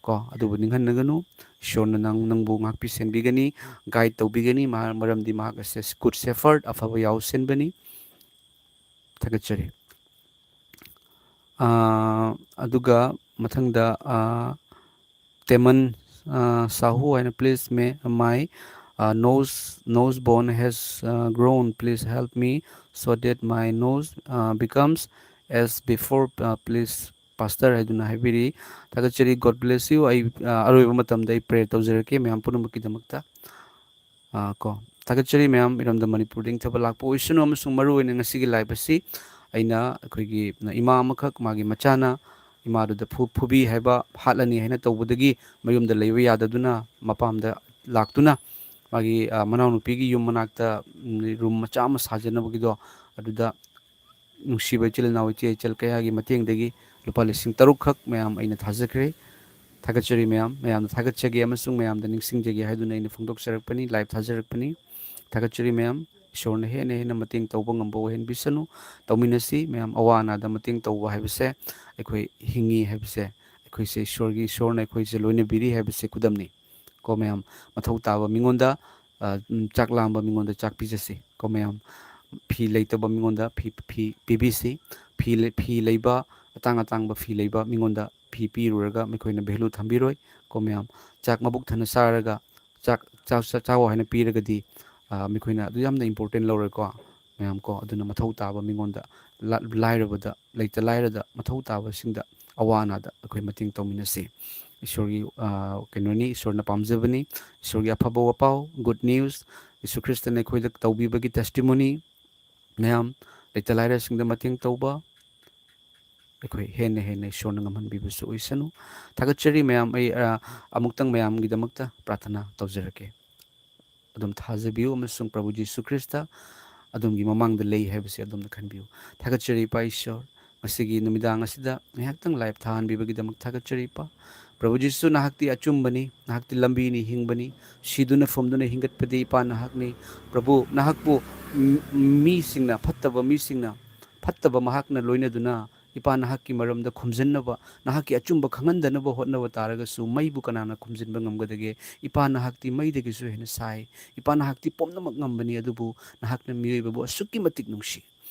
ꯀꯣ, ꯑꯗꯨꯕꯨ ꯅꯤꯡꯍꯟꯅꯒꯅꯨ, ꯏꯁꯣꯔꯅ ꯅꯪ, ꯅꯪꯕꯨ ꯉꯥꯛꯄꯤ ꯁꯦꯟꯕꯤꯒꯅꯤ, guide ꯇꯧꯕꯤꯒꯅꯤ꯫ ꯃꯍꯥꯛ, ꯃꯔꯝꯗꯤ ꯃꯍꯥꯛ ꯑꯁꯦ good shepherd, ꯑꯐꯕ ꯌꯥꯎꯁꯦꯟꯕꯅꯤ꯫ ꯊꯥꯒꯠꯆꯔꯤ꯫ ꯑꯥ, ꯑꯗꯨꯒ ꯃꯊꯪꯗ, ꯑꯥ, ꯇꯦꯃꯟ, ꯑꯥ, ꯁꯥꯍꯨ ꯍꯥꯏꯅ, "Please, may, my, uh, nose, nose bone has, uh, grown. Please help me so that my nose, uh, becomes as before. Uh, please, Pastor," ꯍꯥꯏꯗꯨꯅ ꯍꯥꯏꯕꯤꯔꯤ꯫ ꯊꯥꯒꯠꯆꯔꯤ꯫ God bless you꯫ ꯑꯩ, ꯑꯥ, ꯑꯔꯣꯏꯕ ꯃꯇꯝꯗ ꯑꯩ prayer ꯇꯧꯖꯔꯛꯀꯦ ꯃꯌꯥꯝ ꯄꯨꯝꯅꯃꯛꯀꯤꯗꯃꯛꯇ꯫ ꯑꯥ, ꯀꯣ, ꯊꯥꯒꯠꯆꯔꯤ ꯃꯌꯥꯝ, ꯏꯔꯝꯗꯝ ꯃꯅꯤꯄꯨꯔꯗ ꯏꯪꯊꯕ ꯂꯥꯛꯄ ꯑꯣꯏꯁꯅꯨ, ꯑꯃꯁꯨꯡ ꯃꯔꯨꯑꯣꯏꯅ ꯉꯁꯤꯒꯤ live ꯑꯁꯤ ꯑꯩꯅ ꯑꯩꯈꯣꯏꯒꯤ ꯏꯃꯥ ꯑꯃꯈꯛ, ꯃꯥꯒꯤ ꯃꯆꯥꯅ ꯏꯃꯥꯗꯨꯗ ꯐꯨ-, ꯐꯨꯕꯤ ꯍꯥꯏꯕ, ꯍꯥꯠꯂꯅꯤ ꯍꯥꯏꯅ ꯇꯧꯕꯗꯒꯤ ꯃꯌꯨꯝꯗ ꯂꯩꯕ ꯌꯥꯗꯗꯨꯅ ꯃꯄꯥꯝꯗ ꯂꯥꯛꯇꯨꯅ ꯃꯥꯒꯤ, ꯑꯥ, ꯃꯅꯥꯎꯅꯨꯄꯤꯒꯤ ꯌꯨꯝ ꯃꯅꯥꯛꯇ, ꯎꯝ, room ꯃꯆꯥ ꯑꯃ ꯁꯥꯖꯅꯕꯒꯤꯗꯣ ꯑꯗꯨꯗ ꯅꯨꯡꯁꯤꯕ ꯏꯆꯤꯜ ꯏꯅꯥꯎ, ꯏꯆꯦ ꯏꯆꯜ ꯀꯌꯥꯒꯤ ꯃꯇꯦꯡꯗꯒꯤ ꯂꯨꯄꯥ ꯂꯤꯁꯤꯡ ꯇꯔꯨꯛ ꯈꯛ ꯃꯌꯥꯝ ꯑꯩꯅ ꯊꯥꯖꯈ꯭ꯔꯦ꯫ ꯊꯥꯒꯠꯆꯔꯤ ꯃꯌꯥꯝ, ꯃꯌꯥꯝꯗ ꯊꯥꯒꯠꯆꯒꯦ ꯑꯃꯁꯨꯡ ꯃꯌꯥꯝꯗ ꯅꯤꯡꯁꯤꯡꯖꯒꯦ ꯍꯥꯏꯗꯨꯅ ꯑꯩꯅ ꯐꯣꯡꯗꯣꯛꯆꯔꯛꯄꯅꯤ, live ꯊꯥꯖꯔꯛꯄꯅꯤ꯫ ꯊꯥꯒꯠꯆꯔꯤ ꯃꯌꯥꯝ꯫ ꯏꯁꯣꯔꯅ ꯍꯦꯟꯅ ꯍꯦꯟꯅ ꯃꯇꯦꯡ ꯇꯧꯕ ꯉꯝꯕ ꯑꯣꯏꯍꯟꯕꯤꯁꯅꯨ꯫ ꯇꯧꯃꯤꯟꯅꯁꯤ ꯃꯌꯥꯝ꯫ ꯑꯋꯥ ꯑꯅꯥꯗ ꯃꯇꯦꯡ ꯇꯧꯕ ꯍꯥꯏꯕꯁꯦ, ꯑꯩꯈꯣꯏ ꯍꯤꯡꯉꯤ ꯍꯥꯏꯕꯁꯦ, ꯑꯩꯈꯣꯏꯁꯦ ꯏꯁꯣꯔꯒꯤ, ꯏꯁꯣꯔꯅ ꯑꯩꯈꯣꯏꯁꯦ ꯂꯣꯏꯅꯕꯤꯔꯤ ꯍꯥꯏꯕꯁꯦ ꯈꯨꯗꯝꯅꯤ꯫ ꯀꯣ ꯃꯌꯥꯝ, ꯃꯊꯧ ꯇꯥꯕ ꯃꯤꯉꯣꯟꯗ, ꯑ, ꯎꯝ, ꯆꯥꯛ ꯂꯥꯝꯕ ꯃꯤꯉꯣꯟꯗ ꯆꯥꯛ ꯄꯤꯖꯁꯤ꯫ ꯀꯣ ꯃꯌꯥꯝ, ꯐꯤ ꯂꯩꯇꯕ ꯃꯤꯉꯣꯟꯗ ꯐꯤ, ꯐꯤ ꯄꯤꯕꯤꯁꯤ꯫ ꯐꯤ ꯂꯩ-, ꯐꯤ ꯂꯩꯕ, ꯑꯇꯥꯡ ꯑꯇꯥꯡꯕ ꯐꯤ ꯂꯩꯕ ꯃꯤꯉꯣꯟꯗ ꯐꯤ ꯄꯤꯔꯨꯔꯒ ꯃꯈꯣꯏꯅ value ꯊꯝꯕꯤꯔꯣꯏ꯫ ꯀꯣ ꯃꯌꯥꯝ, ꯆꯥꯛ ꯃꯕꯨꯛ ꯊꯟꯅ ꯆꯥꯔꯒ ꯆꯥꯛ ꯆꯥ-, ꯆꯥ-, ꯆꯥꯎ ꯍꯥꯏꯅ ꯄꯤꯔꯒꯗꯤ, ꯑ, ꯃꯈꯣꯏꯅ ꯑꯗꯨ ꯌꯥꯝꯅ important ꯂꯧꯔꯣꯏꯀꯣ ꯃꯌꯥꯝ꯫ ꯀꯣ ꯑꯗꯨꯅ ꯃꯊꯧ ꯇꯥꯕ ꯃꯤꯉꯣꯟꯗ, ꯂ-, ꯂꯥꯏꯔꯕꯗ, ꯂꯩꯇ ꯂꯥꯏꯔꯗ, ꯃꯊꯧ ꯇꯥꯕꯁꯤꯡꯗ, ꯑꯋꯥ ꯑꯅꯥꯗ ꯑꯩꯈꯣꯏ ꯃꯇꯦꯡ ꯇꯧꯃꯤꯟꯅꯁꯤ꯫ ꯏꯁꯣꯔꯒꯤ, ꯑ, ꯀꯩꯅꯣꯅꯤ, ꯏꯁꯣꯔꯅ ꯄꯥꯝꯖꯕꯅꯤ꯫ ꯏꯁꯣꯔꯒꯤ ꯑꯐꯕ ꯋꯥꯄꯥꯎ, good news, ꯌꯤꯁꯨ ꯈ꯭ꯔꯤꯁꯇꯅ ꯑꯩꯈꯣꯏꯗ ꯇꯧꯕꯤꯕꯒꯤ testimony ꯃꯌꯥꯝ, ꯂꯩꯇ ꯂꯥꯏꯔꯁꯤꯡꯗ ꯃꯇꯦꯡ ꯇꯧꯕ, ꯑꯩꯈꯣꯏ ꯍꯦꯟꯅ ꯍꯦꯟꯅ ꯏꯁꯣꯔꯅ ꯉꯝꯍꯟꯕꯤꯕꯁꯨ ꯑꯣꯏꯁꯅꯨ꯫ ꯊꯥꯒꯠꯆꯔꯤ ꯃꯌꯥꯝ꯫ ꯑꯩ, ꯑ, ꯑꯃꯨꯛꯇꯪ ꯃꯌꯥꯝꯒꯤꯗꯃꯛꯇ ꯄ꯭ꯔꯥꯊꯅꯥ ꯇꯧꯖꯔꯛꯀꯦ꯫ ꯑꯗꯨꯝ ꯊꯥꯖꯕꯤꯌꯨ ꯑꯃꯁꯨꯡ ꯄ꯭ꯔꯚꯨ ꯖꯤꯁꯨ ꯈ꯭ꯔꯤꯁꯇ ꯑꯗꯣꯝꯒꯤ ꯃꯃꯥꯡꯗ ꯂꯩ ꯍꯥꯏꯕꯁꯤ ꯑꯗꯣꯝꯅ ꯈꯟꯕꯤꯌꯨ꯫ ꯊꯥꯒꯠꯆꯔꯤ ꯏꯄꯥ ꯏꯁꯣꯔ, ꯉꯁꯤꯒꯤ ꯅꯨꯃꯤꯗꯥꯡ ꯑꯁꯤꯗ ꯉꯥꯏꯍꯥꯛꯇꯪ live ꯊꯥꯍꯟꯕꯤꯕꯒꯤꯗꯃꯛ ꯊꯥꯒꯠꯆꯔꯤ ꯏꯄꯥ꯫ ꯄ꯭ꯔꯚꯨ ꯖꯤꯁꯨ, ꯅꯍꯥꯛꯇꯤ ꯑꯆꯨꯝꯕꯅꯤ, ꯅꯍꯥꯛꯇꯤ ꯂꯝꯕꯤꯅꯤ, ꯍꯤꯡꯕꯅꯤ꯫ ꯁꯤꯗꯨꯅ ꯐꯨꯝꯗꯨꯅ ꯍꯤꯡꯒꯠꯄꯗꯤ ꯏꯄꯥ ꯅꯍꯥꯛꯅꯤ꯫ ꯄ꯭ꯔꯚꯨ, ꯅꯍꯥꯛꯄꯨ ꯃꯤ-, ꯃꯤꯁꯤꯡꯅ, ꯐꯠꯇꯕ ꯃꯤꯁꯤꯡꯅ, ꯐꯠꯇꯕ ꯃꯍꯥꯛꯅ ꯂꯣꯏꯅꯗꯨꯅ ꯏꯄꯥ ꯅꯍꯥꯛꯀꯤ ꯃꯔꯝꯗ ꯈꯨꯝꯖꯤꯟꯅꯕ, ꯅꯍꯥꯛꯀꯤ ꯑꯆꯨꯝꯕ ꯈꯪꯍꯟꯗꯅꯕ ꯍꯣꯠꯅꯕ ꯇꯥꯔꯒꯁꯨ ꯃꯩꯕꯨ ꯀꯅꯥꯅ ꯈꯨꯝꯖꯤꯟꯕ ꯉꯝꯒꯗꯒꯦ? ꯏꯄꯥ ꯅꯍꯥꯛꯇꯤ ꯃꯩꯗꯒꯤꯁꯨ ꯍꯦꯟꯅ ꯁꯥꯏ꯫ ꯏꯄꯥ ꯅꯍꯥꯛꯇꯤ ꯄꯨꯝꯅꯃꯛ ꯉꯝꯕꯅꯤ, ꯑꯗꯨꯕꯨ ꯅꯍꯥꯛꯅ ꯃꯤꯑꯣꯏꯕꯕꯨ ꯑꯁꯨꯛꯀꯤ ꯃꯇꯤꯛ ꯅꯨꯡꯁꯤ꯫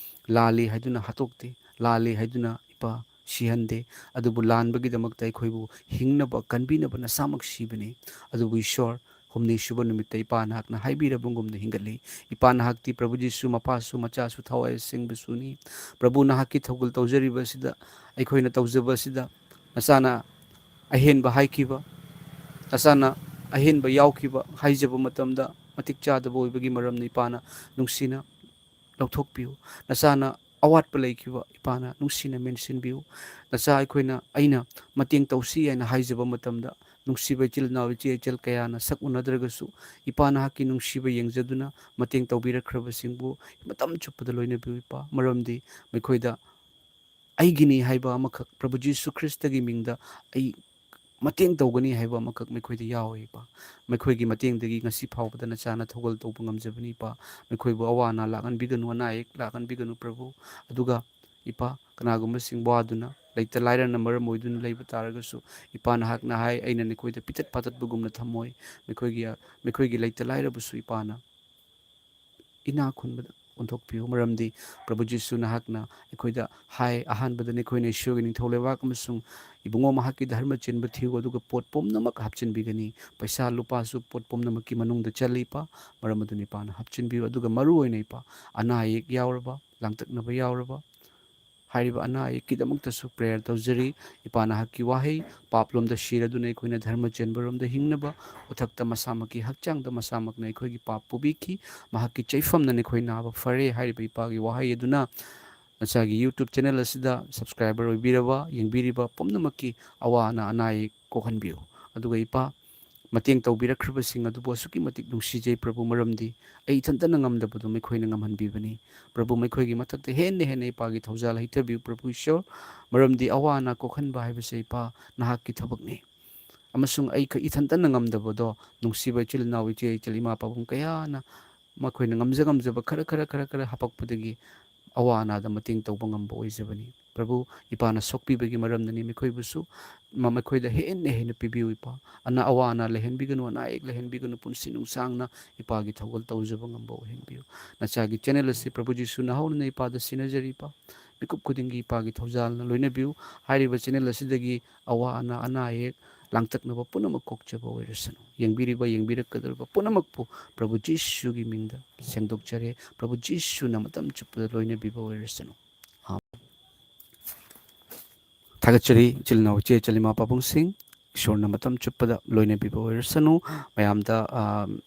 ꯂꯥꯜꯂꯤ ꯍꯥꯏꯗꯨꯅ ꯍꯥꯠꯇꯣꯛꯇꯦ, ꯂꯥꯜꯂꯤ ꯍꯥꯏꯗꯨꯅ ꯏꯄꯥ ꯁꯤꯍꯟꯗꯦ, ꯑꯗꯨꯕꯨ ꯂꯥꯟꯕꯒꯤꯗꯃꯛꯇ ꯑꯩꯈꯣꯏꯕꯨ ꯍꯤꯡꯅꯕ ꯀꯟꯕꯤꯅꯕ ꯅꯁꯥꯃꯛ ꯁꯤꯕꯅꯤ꯫ ꯑꯗꯨꯕꯨ ꯏꯁꯣꯔ, ꯍꯨꯝꯅꯤ ꯁꯨꯕ ꯅꯨꯃꯤꯠꯇ ꯏꯄꯥ ꯅꯍꯥꯛꯅ ꯍꯥꯏꯕꯤꯔꯕꯒꯨꯝꯅ ꯍꯤꯡꯒꯠꯂꯤ꯫ ꯏꯄꯥ ꯅꯍꯥꯛꯇꯤ ꯄ꯭ꯔꯚꯨ ꯖꯤꯁꯨ ꯃꯄꯥꯁꯨ ꯃꯆꯥꯁꯨ ꯊꯋꯥꯏ ꯑꯁꯦꯡꯕꯁꯨꯅꯤ꯫ ꯄ꯭ꯔꯚꯨ ꯅꯍꯥꯛꯀꯤ ꯊꯧꯒꯜ ꯇꯧꯖꯔꯤꯕ ꯑꯁꯤꯗ, ꯑꯩꯈꯣꯏꯅ ꯇꯧꯖꯕ ꯑꯁꯤꯗ ꯅꯆꯥꯅ ꯑꯍꯦꯟꯕ ꯍꯥꯏꯈꯤꯕ, ꯅꯆꯥꯅ ꯑꯍꯦꯟꯕ ꯌꯥꯎꯈꯤꯕ ꯍꯥꯏꯖꯕ ꯃꯇꯝꯗ ꯃꯇꯤꯛ ꯆꯥꯗꯕ ꯑꯣꯏꯕꯒꯤ ꯃꯔꯝꯅ ꯏꯄꯥꯅ ꯅꯨꯡꯁꯤꯅ ꯂꯧꯊꯣꯛꯄꯤꯌꯨ꯫ ꯅꯆꯥꯅ ꯑꯋꯥꯠꯄ ꯂꯩꯈꯤꯕ ꯏꯄꯥꯅ ꯅꯨꯡꯁꯤꯅ ꯃꯦꯟꯁꯤꯟꯕꯤꯌꯨ꯫ ꯅꯆꯥ ꯑꯩꯈꯣꯏꯅ, ꯑꯩꯅ ꯃꯇꯦꯡ ꯇꯧꯁꯤ ꯍꯥꯏꯅ ꯍꯥꯏꯖꯕ ꯃꯇꯝꯗ ꯅꯨꯡꯁꯤꯕ ꯏꯆꯤꯜ ꯏꯅꯥꯎ ꯏꯆꯦ ꯏꯆꯜ ꯀꯌꯥꯅ ꯁꯛ ꯎꯅꯗ꯭ꯔꯒꯁꯨ ꯏꯄꯥ ꯅꯍꯥꯛꯀꯤ ꯅꯨꯡꯁꯤꯕ ꯌꯦꯡꯖꯗꯨꯅ ꯃꯇꯦꯡ ꯇꯧꯕꯤꯔꯛꯈ꯭ꯔꯕꯁꯤꯡꯕꯨ ꯃꯇꯝ ꯆꯨꯞꯄꯗ ꯂꯣꯏꯅꯕꯤꯌꯨ ꯏꯄꯥ꯫ ꯃꯔꯝꯗꯤ ꯃꯈꯣꯏꯗ ꯑꯩꯒꯤꯅꯤ ꯍꯥꯏꯕ ꯑꯃꯈꯛ ꯄ꯭ꯔꯚꯨ ꯖꯤꯁꯨ ꯈ꯭ꯔꯤꯁꯇꯒꯤ ꯃꯤꯡꯗ ꯑꯩ ꯃꯇꯦꯡ ꯇꯧꯒꯅꯤ ꯍꯥꯏꯕ ꯑꯃꯈꯛ ꯃꯈꯣꯏꯗ ꯌꯥꯎꯏ ꯏꯄꯥ꯫ ꯃꯈꯣꯏꯒꯤ ꯃꯇꯦꯡꯗꯒꯤ ꯉꯁꯤ ꯐꯥꯎꯕꯗ ꯅꯆꯥꯅ ꯊꯧꯒꯜ ꯇꯧꯕ ꯉꯝꯖꯕꯅꯤ ꯏꯄꯥ꯫ ꯃꯈꯣꯏꯕꯨ ꯑꯋꯥ ꯑꯅꯥ ꯂꯥꯛꯍꯟꯕꯤꯒꯅꯨ, ꯑꯅꯥ ꯑꯌꯦꯛ ꯂꯥꯛꯍꯟꯕꯤꯒꯅꯨ ꯄ꯭ꯔꯚꯨ꯫ ꯑꯗꯨꯒ ꯏꯄꯥ, ꯀꯅꯥꯒꯨꯝꯕꯁꯤꯡ ꯋꯥꯗꯨꯅ, ꯂꯩꯇ ꯂꯥꯏꯔꯅ ꯃꯔꯝ ꯑꯣꯏꯗꯨꯅ ꯂꯩꯕ ꯇꯥꯔꯒꯁꯨ, ꯏꯄꯥ ꯅꯍꯥꯛꯅ ꯍꯥꯏ, "ꯑꯩꯅ ꯅꯈꯣꯏꯗ ꯄꯤꯇꯠ ꯄꯥꯇꯠꯄꯒꯨꯝꯅ ꯊꯝꯃꯣꯏ"꯫ ꯃꯈꯣꯏꯒꯤ, ꯃꯈꯣꯏꯒꯤ ꯂꯩꯇ ꯂꯥꯏꯔꯕꯁꯨ ꯏꯄꯥꯅ ꯏꯅꯥꯛ ꯈꯨꯟꯕꯗ ꯑꯣꯟꯊꯣꯛꯄꯤꯌꯨ꯫ ꯃꯔꯝꯗꯤ ꯄ꯭ꯔꯚꯨ ꯖꯤꯁꯨ ꯅꯍꯥꯛꯅ ꯑꯩꯈꯣꯏꯗ ꯍꯥꯏ, "ꯑꯍꯥꯟꯕꯗ ꯅꯈꯣꯏꯅ ꯏꯁꯣꯔꯒꯤ ꯅꯤꯡꯊꯧ ꯂꯩꯕꯥꯛ ꯑꯃꯁꯨꯡ ꯏꯕꯨꯡꯉꯣ ꯃꯍꯥꯛꯀꯤ ꯙꯔꯃ ꯆꯦꯟꯕ ꯊꯤꯌꯨ, ꯑꯗꯨꯒ ꯄꯣꯠ ꯄꯨꯝꯅꯃꯛ ꯍꯥꯞꯆꯤꯟꯕꯤꯒꯅꯤ"꯫ ꯄꯩꯁꯥ ꯂꯨꯄꯥꯁꯨ ꯄꯣꯠ ꯄꯨꯝꯅꯃꯛꯀꯤ ꯃꯅꯨꯡꯗ ꯆꯜꯂꯤ ꯏꯄꯥ꯫ ꯃꯔꯝ ꯑꯗꯨꯅ ꯏꯄꯥꯅ ꯍꯥꯞꯆꯤꯟꯕꯤꯌꯨ꯫ ꯑꯗꯨꯒ ꯃꯔꯨ ꯑꯣꯏꯅ ꯏꯄꯥ, ꯑꯅꯥ ꯑꯌꯦꯛ ꯌꯥꯎꯔꯕ, ꯂꯥꯡꯇꯛꯅꯕ ꯌꯥꯎꯔꯕ, ꯍꯥꯏꯔꯤꯕ ꯑꯅꯥ ꯑꯌꯦꯛꯀꯤꯗꯃꯛꯇꯁꯨ prayer ꯇꯧꯖꯔꯤ꯫ ꯏꯄꯥ ꯅꯍꯥꯛꯀꯤ ꯋꯥꯍꯩ, "ꯄꯥꯞꯂꯣꯝꯗ ꯁꯤꯔꯗꯨꯅ ꯑꯩꯈꯣꯏꯅ ꯙꯔꯃ ꯆꯦꯟꯕꯔꯣꯝꯗ ꯍꯤꯡꯅꯕ", ꯃꯊꯛꯇ ꯃꯁꯥꯃꯛꯀꯤ ꯍꯛꯆꯥꯡꯗ ꯃꯁꯥꯃꯛꯅ ꯑꯩꯈꯣꯏꯒꯤ ꯄꯥꯞ ꯄꯨꯕꯤꯈꯤ, ꯃꯍꯥꯛꯀꯤ ꯆꯩꯐꯝꯅ ꯅꯈꯣꯏ ꯅꯥꯕ ꯐꯔꯦ ꯍꯥꯏꯔꯤꯕ ꯏꯄꯥꯒꯤ ꯋꯥꯍꯩ ꯑꯗꯨꯅ ꯅꯆꯥꯒꯤ YouTube channel ꯑꯁꯤꯗ subscriber ꯑꯣꯏꯕꯤꯔꯕ, ꯌꯦꯡꯕꯤꯔꯤꯕ ꯄꯨꯝꯅꯃꯛꯀꯤ ꯑꯋꯥ ꯑꯅꯥ, ꯑꯅꯥ ꯑꯌꯦꯛ ꯀꯣꯛꯍꯟꯕꯤꯌꯨ꯫ ꯑꯗꯨꯒ ꯏꯄꯥ, ꯃꯇꯦꯡ ꯇꯧꯕꯤꯔꯛꯈ꯭ꯔꯕꯁꯤꯡ ꯑꯗꯨꯕꯨ ꯑꯁꯨꯛꯀꯤ ꯃꯇꯤꯛ ꯅꯨꯡꯁꯤꯖꯩ ꯄ꯭ꯔꯚꯨ, ꯃꯔꯝꯗꯤ ꯑꯩ ꯏꯊꯟꯇꯅ ꯉꯝꯗꯕꯗꯨ ꯃꯈꯣꯏꯅ ꯉꯝꯍꯟꯕꯤꯕꯅꯤ꯫ ꯄ꯭ꯔꯚꯨ, ꯃꯈꯣꯏꯒꯤ ꯃꯊꯛꯇ ꯍꯦꯟꯅ ꯍꯦꯟꯅ ꯏꯄꯥꯒꯤ ꯊꯧꯖꯥꯜ ꯍꯩꯊꯕꯤꯌꯨ ꯄ꯭ꯔꯚꯨ ꯏꯁꯣꯔ, ꯃꯔꯝꯗꯤ ꯑꯋꯥ ꯑꯅꯥ ꯀꯣꯛꯍꯟꯕ ꯍꯥꯏꯕꯁꯦ ꯏꯄꯥ ꯅꯍꯥꯛꯀꯤ ꯊꯕꯛꯅꯤ꯫ ꯑꯃꯁꯨꯡ ꯑꯩ ꯈ-, ꯏꯊꯟꯇꯅ ꯉꯝꯗꯕꯗꯣ ꯅꯨꯡꯁꯤꯕ ꯏꯆꯤꯜ ꯏꯅꯥꯎ ꯏꯆꯦ ꯏꯆꯜ ꯏꯃꯥ ꯄꯥꯕꯨꯡ ꯀꯌꯥꯅ ꯃꯈꯣꯏꯅ ꯉꯝꯖ ꯉꯝꯖꯕ ꯈꯔ ꯈꯔ ꯈꯔ ꯈꯔ ꯍꯥꯄꯛꯄꯗꯒꯤ ꯑꯋꯥ ꯑꯅꯥꯗ ꯃꯇꯦꯡ ꯇꯧꯕ ꯉꯝꯕ ꯑꯣꯏꯖꯕꯅꯤ꯫ ꯄ꯭ꯔꯚꯨ, ꯏꯄꯥꯅ ꯁꯣꯛꯄꯤꯕꯒꯤ ꯃꯔꯝꯅꯅꯤ꯫ ꯃꯈꯣꯏꯕꯨꯁꯨ ꯃ-, ꯃꯈꯣꯏꯗ ꯍꯦꯟꯅ ꯍꯦꯟꯅ ꯄꯤꯕꯤꯌꯨ, ꯏꯄꯥ꯫ ꯑꯅꯥ ꯑꯋꯥ ꯑꯅꯥ ꯂꯩꯍꯟꯕꯤꯒꯅꯨ, ꯑꯅꯥ ꯑꯌꯦꯛ ꯂꯩꯍꯟꯕꯤꯒꯅꯨ꯫ ꯄꯨꯟꯁꯤ ꯅꯨꯡꯁꯥꯡꯅ ꯏꯄꯥꯒꯤ ꯊꯧꯒꯜ ꯇꯧꯖꯕ ꯉꯝꯕ ꯑꯣꯏꯍꯟꯕꯤꯌꯨ꯫ ꯅꯆꯥꯒꯤ ꯆꯦꯅꯦꯜ ꯑꯁꯤ ꯄ꯭ꯔꯚꯨ ꯖꯤꯁꯨ ꯅꯍꯧꯅꯅ ꯏꯄꯥꯗ ꯁꯤꯟꯅꯖꯔꯤ, ꯏꯄꯥ꯫ ꯃꯤꯀꯨꯞ ꯈꯨꯗꯤꯡꯒꯤ ꯏꯄꯥꯒꯤ ꯊꯧꯖꯥꯜꯅ ꯂꯣꯏꯅꯕꯤꯌꯨ꯫ ꯍꯥꯏꯔꯤꯕ ꯆꯦꯅꯦꯜ ꯑꯁꯤꯗꯒꯤ ꯑꯋꯥ ꯑꯅꯥ, ꯑꯅꯥ ꯑꯌꯦꯛ, ꯂꯥꯡꯇꯛꯅꯕ ꯄꯨꯝꯅꯃꯛ ꯀꯣꯛꯆꯕ ꯑꯣꯏꯔꯁꯅꯨ꯫ ꯌꯦꯡꯕꯤꯔꯤꯕ, ꯌꯦꯡꯕꯤꯔꯛꯀꯗꯧꯔꯤꯕ ꯄꯨꯝꯅꯃꯛꯄꯨ ꯄ꯭ꯔꯚꯨ ꯖꯤꯁꯨꯒꯤ ꯃꯤꯡꯗ ꯁꯦꯡꯗꯣꯛꯆꯔꯦ꯫ ꯄ꯭ꯔꯚꯨ ꯖꯤꯁꯨꯅ ꯃꯇꯝ ꯆꯨꯞꯄꯗ ꯂꯣꯏꯅꯕꯤꯕ ꯑꯣꯏꯔꯁꯅꯨ꯫ ꯑꯥꯃꯦꯟ꯫ ꯊꯥꯒꯠꯆꯔꯤ, ꯏꯆꯤꯜ ꯏꯅꯥꯎ, ꯏꯆꯦ ꯏꯆꯜ, ꯏꯃꯥ ꯄꯥꯕꯨꯡꯁꯤꯡ, ꯏꯁꯣꯔꯅ ꯃꯇꯝ ꯆꯨꯞꯄꯗ ꯂꯣꯏꯅꯕꯤꯕ ꯑꯣꯏꯔꯁꯅꯨ꯫ ꯃꯌꯥꯝꯗ, ꯑ,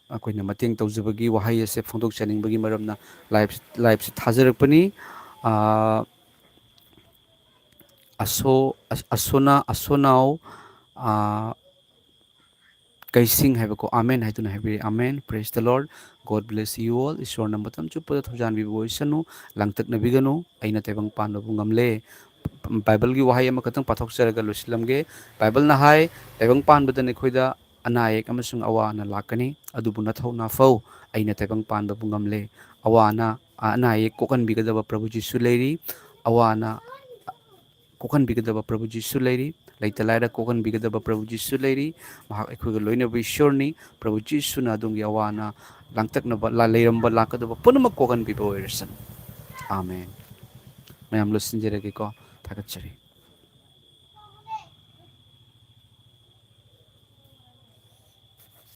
ꯑꯩꯈꯣꯏꯅ ꯃꯇꯦꯡ ꯇꯧꯖꯕꯒꯤ ꯋꯥꯍꯩ ꯑꯁꯦ ꯐꯣꯡꯗꯣꯛꯆꯅꯤꯡꯕꯒꯤ ꯃꯔꯝꯅ ꯂꯥꯏꯚ, ꯂꯥꯏꯚꯁꯤ ꯊꯥꯖꯔꯛꯄꯅꯤ꯫ ꯑ, ꯑꯁꯣ-, ꯑꯁ-, ꯑꯁꯣꯅꯥ-, ꯑꯁꯣꯅꯥꯎ, ꯑ, ꯀꯩꯁꯤꯡ ꯍꯥꯏꯕꯀꯣ, "ꯑꯥꯃꯦꯟ" ꯍꯥꯏꯗꯨꯅ ꯍꯥꯏꯕꯤꯔꯦ꯫ "ꯑꯥꯃꯦꯟ, praise the Lord, God bless you all"꯫ ꯏꯁꯣꯔꯅ ꯃꯇꯝ ꯆꯨꯞꯄꯗ ꯊꯧꯖꯥꯟꯕꯤꯕ ꯑꯣꯏꯁꯅꯨ, ꯂꯥꯡꯇꯛꯅꯕꯤꯒꯅꯨ, ꯑꯩꯅ ꯇꯥꯏꯕꯪ ꯄꯥꯟꯕꯕꯨ ꯉꯝꯂꯦ꯫ ꯕꯥꯏꯕꯜꯒꯤ ꯋꯥꯍꯩ ꯑꯃꯈꯛꯇꯪ ꯄꯥꯊꯣꯛꯆꯔꯒ ꯂꯣꯏꯁꯤꯜꯂꯝꯒꯦ꯫ ꯕꯥꯏꯕꯜꯅ ꯍꯥꯏ, "ꯇꯥꯏꯕꯪ ꯄꯥꯟꯕꯗ ꯅꯈꯣꯏꯗ ꯑꯅꯥ ꯑꯌꯦꯛ ꯑꯃꯁꯨꯡ ꯑꯋꯥ ꯑꯅꯥ ꯂꯥꯛꯀꯅꯤ, ꯑꯗꯨꯕꯨ ꯅꯊꯧ ꯅꯥꯐꯧ, ꯑꯩꯅ ꯇꯥꯏꯕꯪ ꯄꯥꯟꯕꯕꯨ ꯉꯝꯂꯦ"꯫ ꯑꯋꯥ ꯑꯅꯥ, ꯑꯅꯥ ꯑꯌꯦꯛ ꯀꯣꯛꯍꯟꯕꯤꯒꯗꯕ ꯄ꯭ꯔꯚꯨ ꯖꯤꯁꯨ ꯂꯩꯔꯤ꯫ ꯑꯋꯥ ꯑꯅꯥ ꯀꯣꯛꯍꯟꯕꯤꯒꯗꯕ ꯄ꯭ꯔꯚꯨ ꯖꯤꯁꯨ ꯂꯩꯔꯤ꯫ ꯂꯩꯇ ꯂꯥꯏꯔ ꯀꯣꯛꯍꯟꯕꯤꯒꯗꯕ ꯄ꯭ꯔꯚꯨ ꯖꯤꯁꯨ ꯂꯩꯔꯤ꯫ ꯃꯍꯥꯛ ꯑꯩꯈꯣꯏꯒ ꯂꯣꯏꯅꯕ ꯏꯁꯣꯔꯅꯤ꯫ ꯄ꯭ꯔꯚꯨ ꯖꯤꯁꯨꯅ ꯑꯗꯣꯝꯒꯤ ꯑꯋꯥ ꯑꯅꯥ, ꯂꯥꯡꯇꯛꯅꯕ, ꯂꯥ-, ꯂꯩꯔꯝꯕ ꯂꯥꯛꯀꯗꯕ ꯄꯨꯝꯅꯃꯛ ꯀꯣꯛꯍꯟꯕꯤꯕ ꯑꯣꯏꯔꯁꯅꯨ꯫ ꯑꯥꯃꯦꯟ꯫ ꯃꯌꯥꯝ ꯂꯣꯏꯁꯤꯟꯖꯔꯒꯦꯀꯣ꯫ ꯊꯥꯒꯠꯆꯔꯤ꯫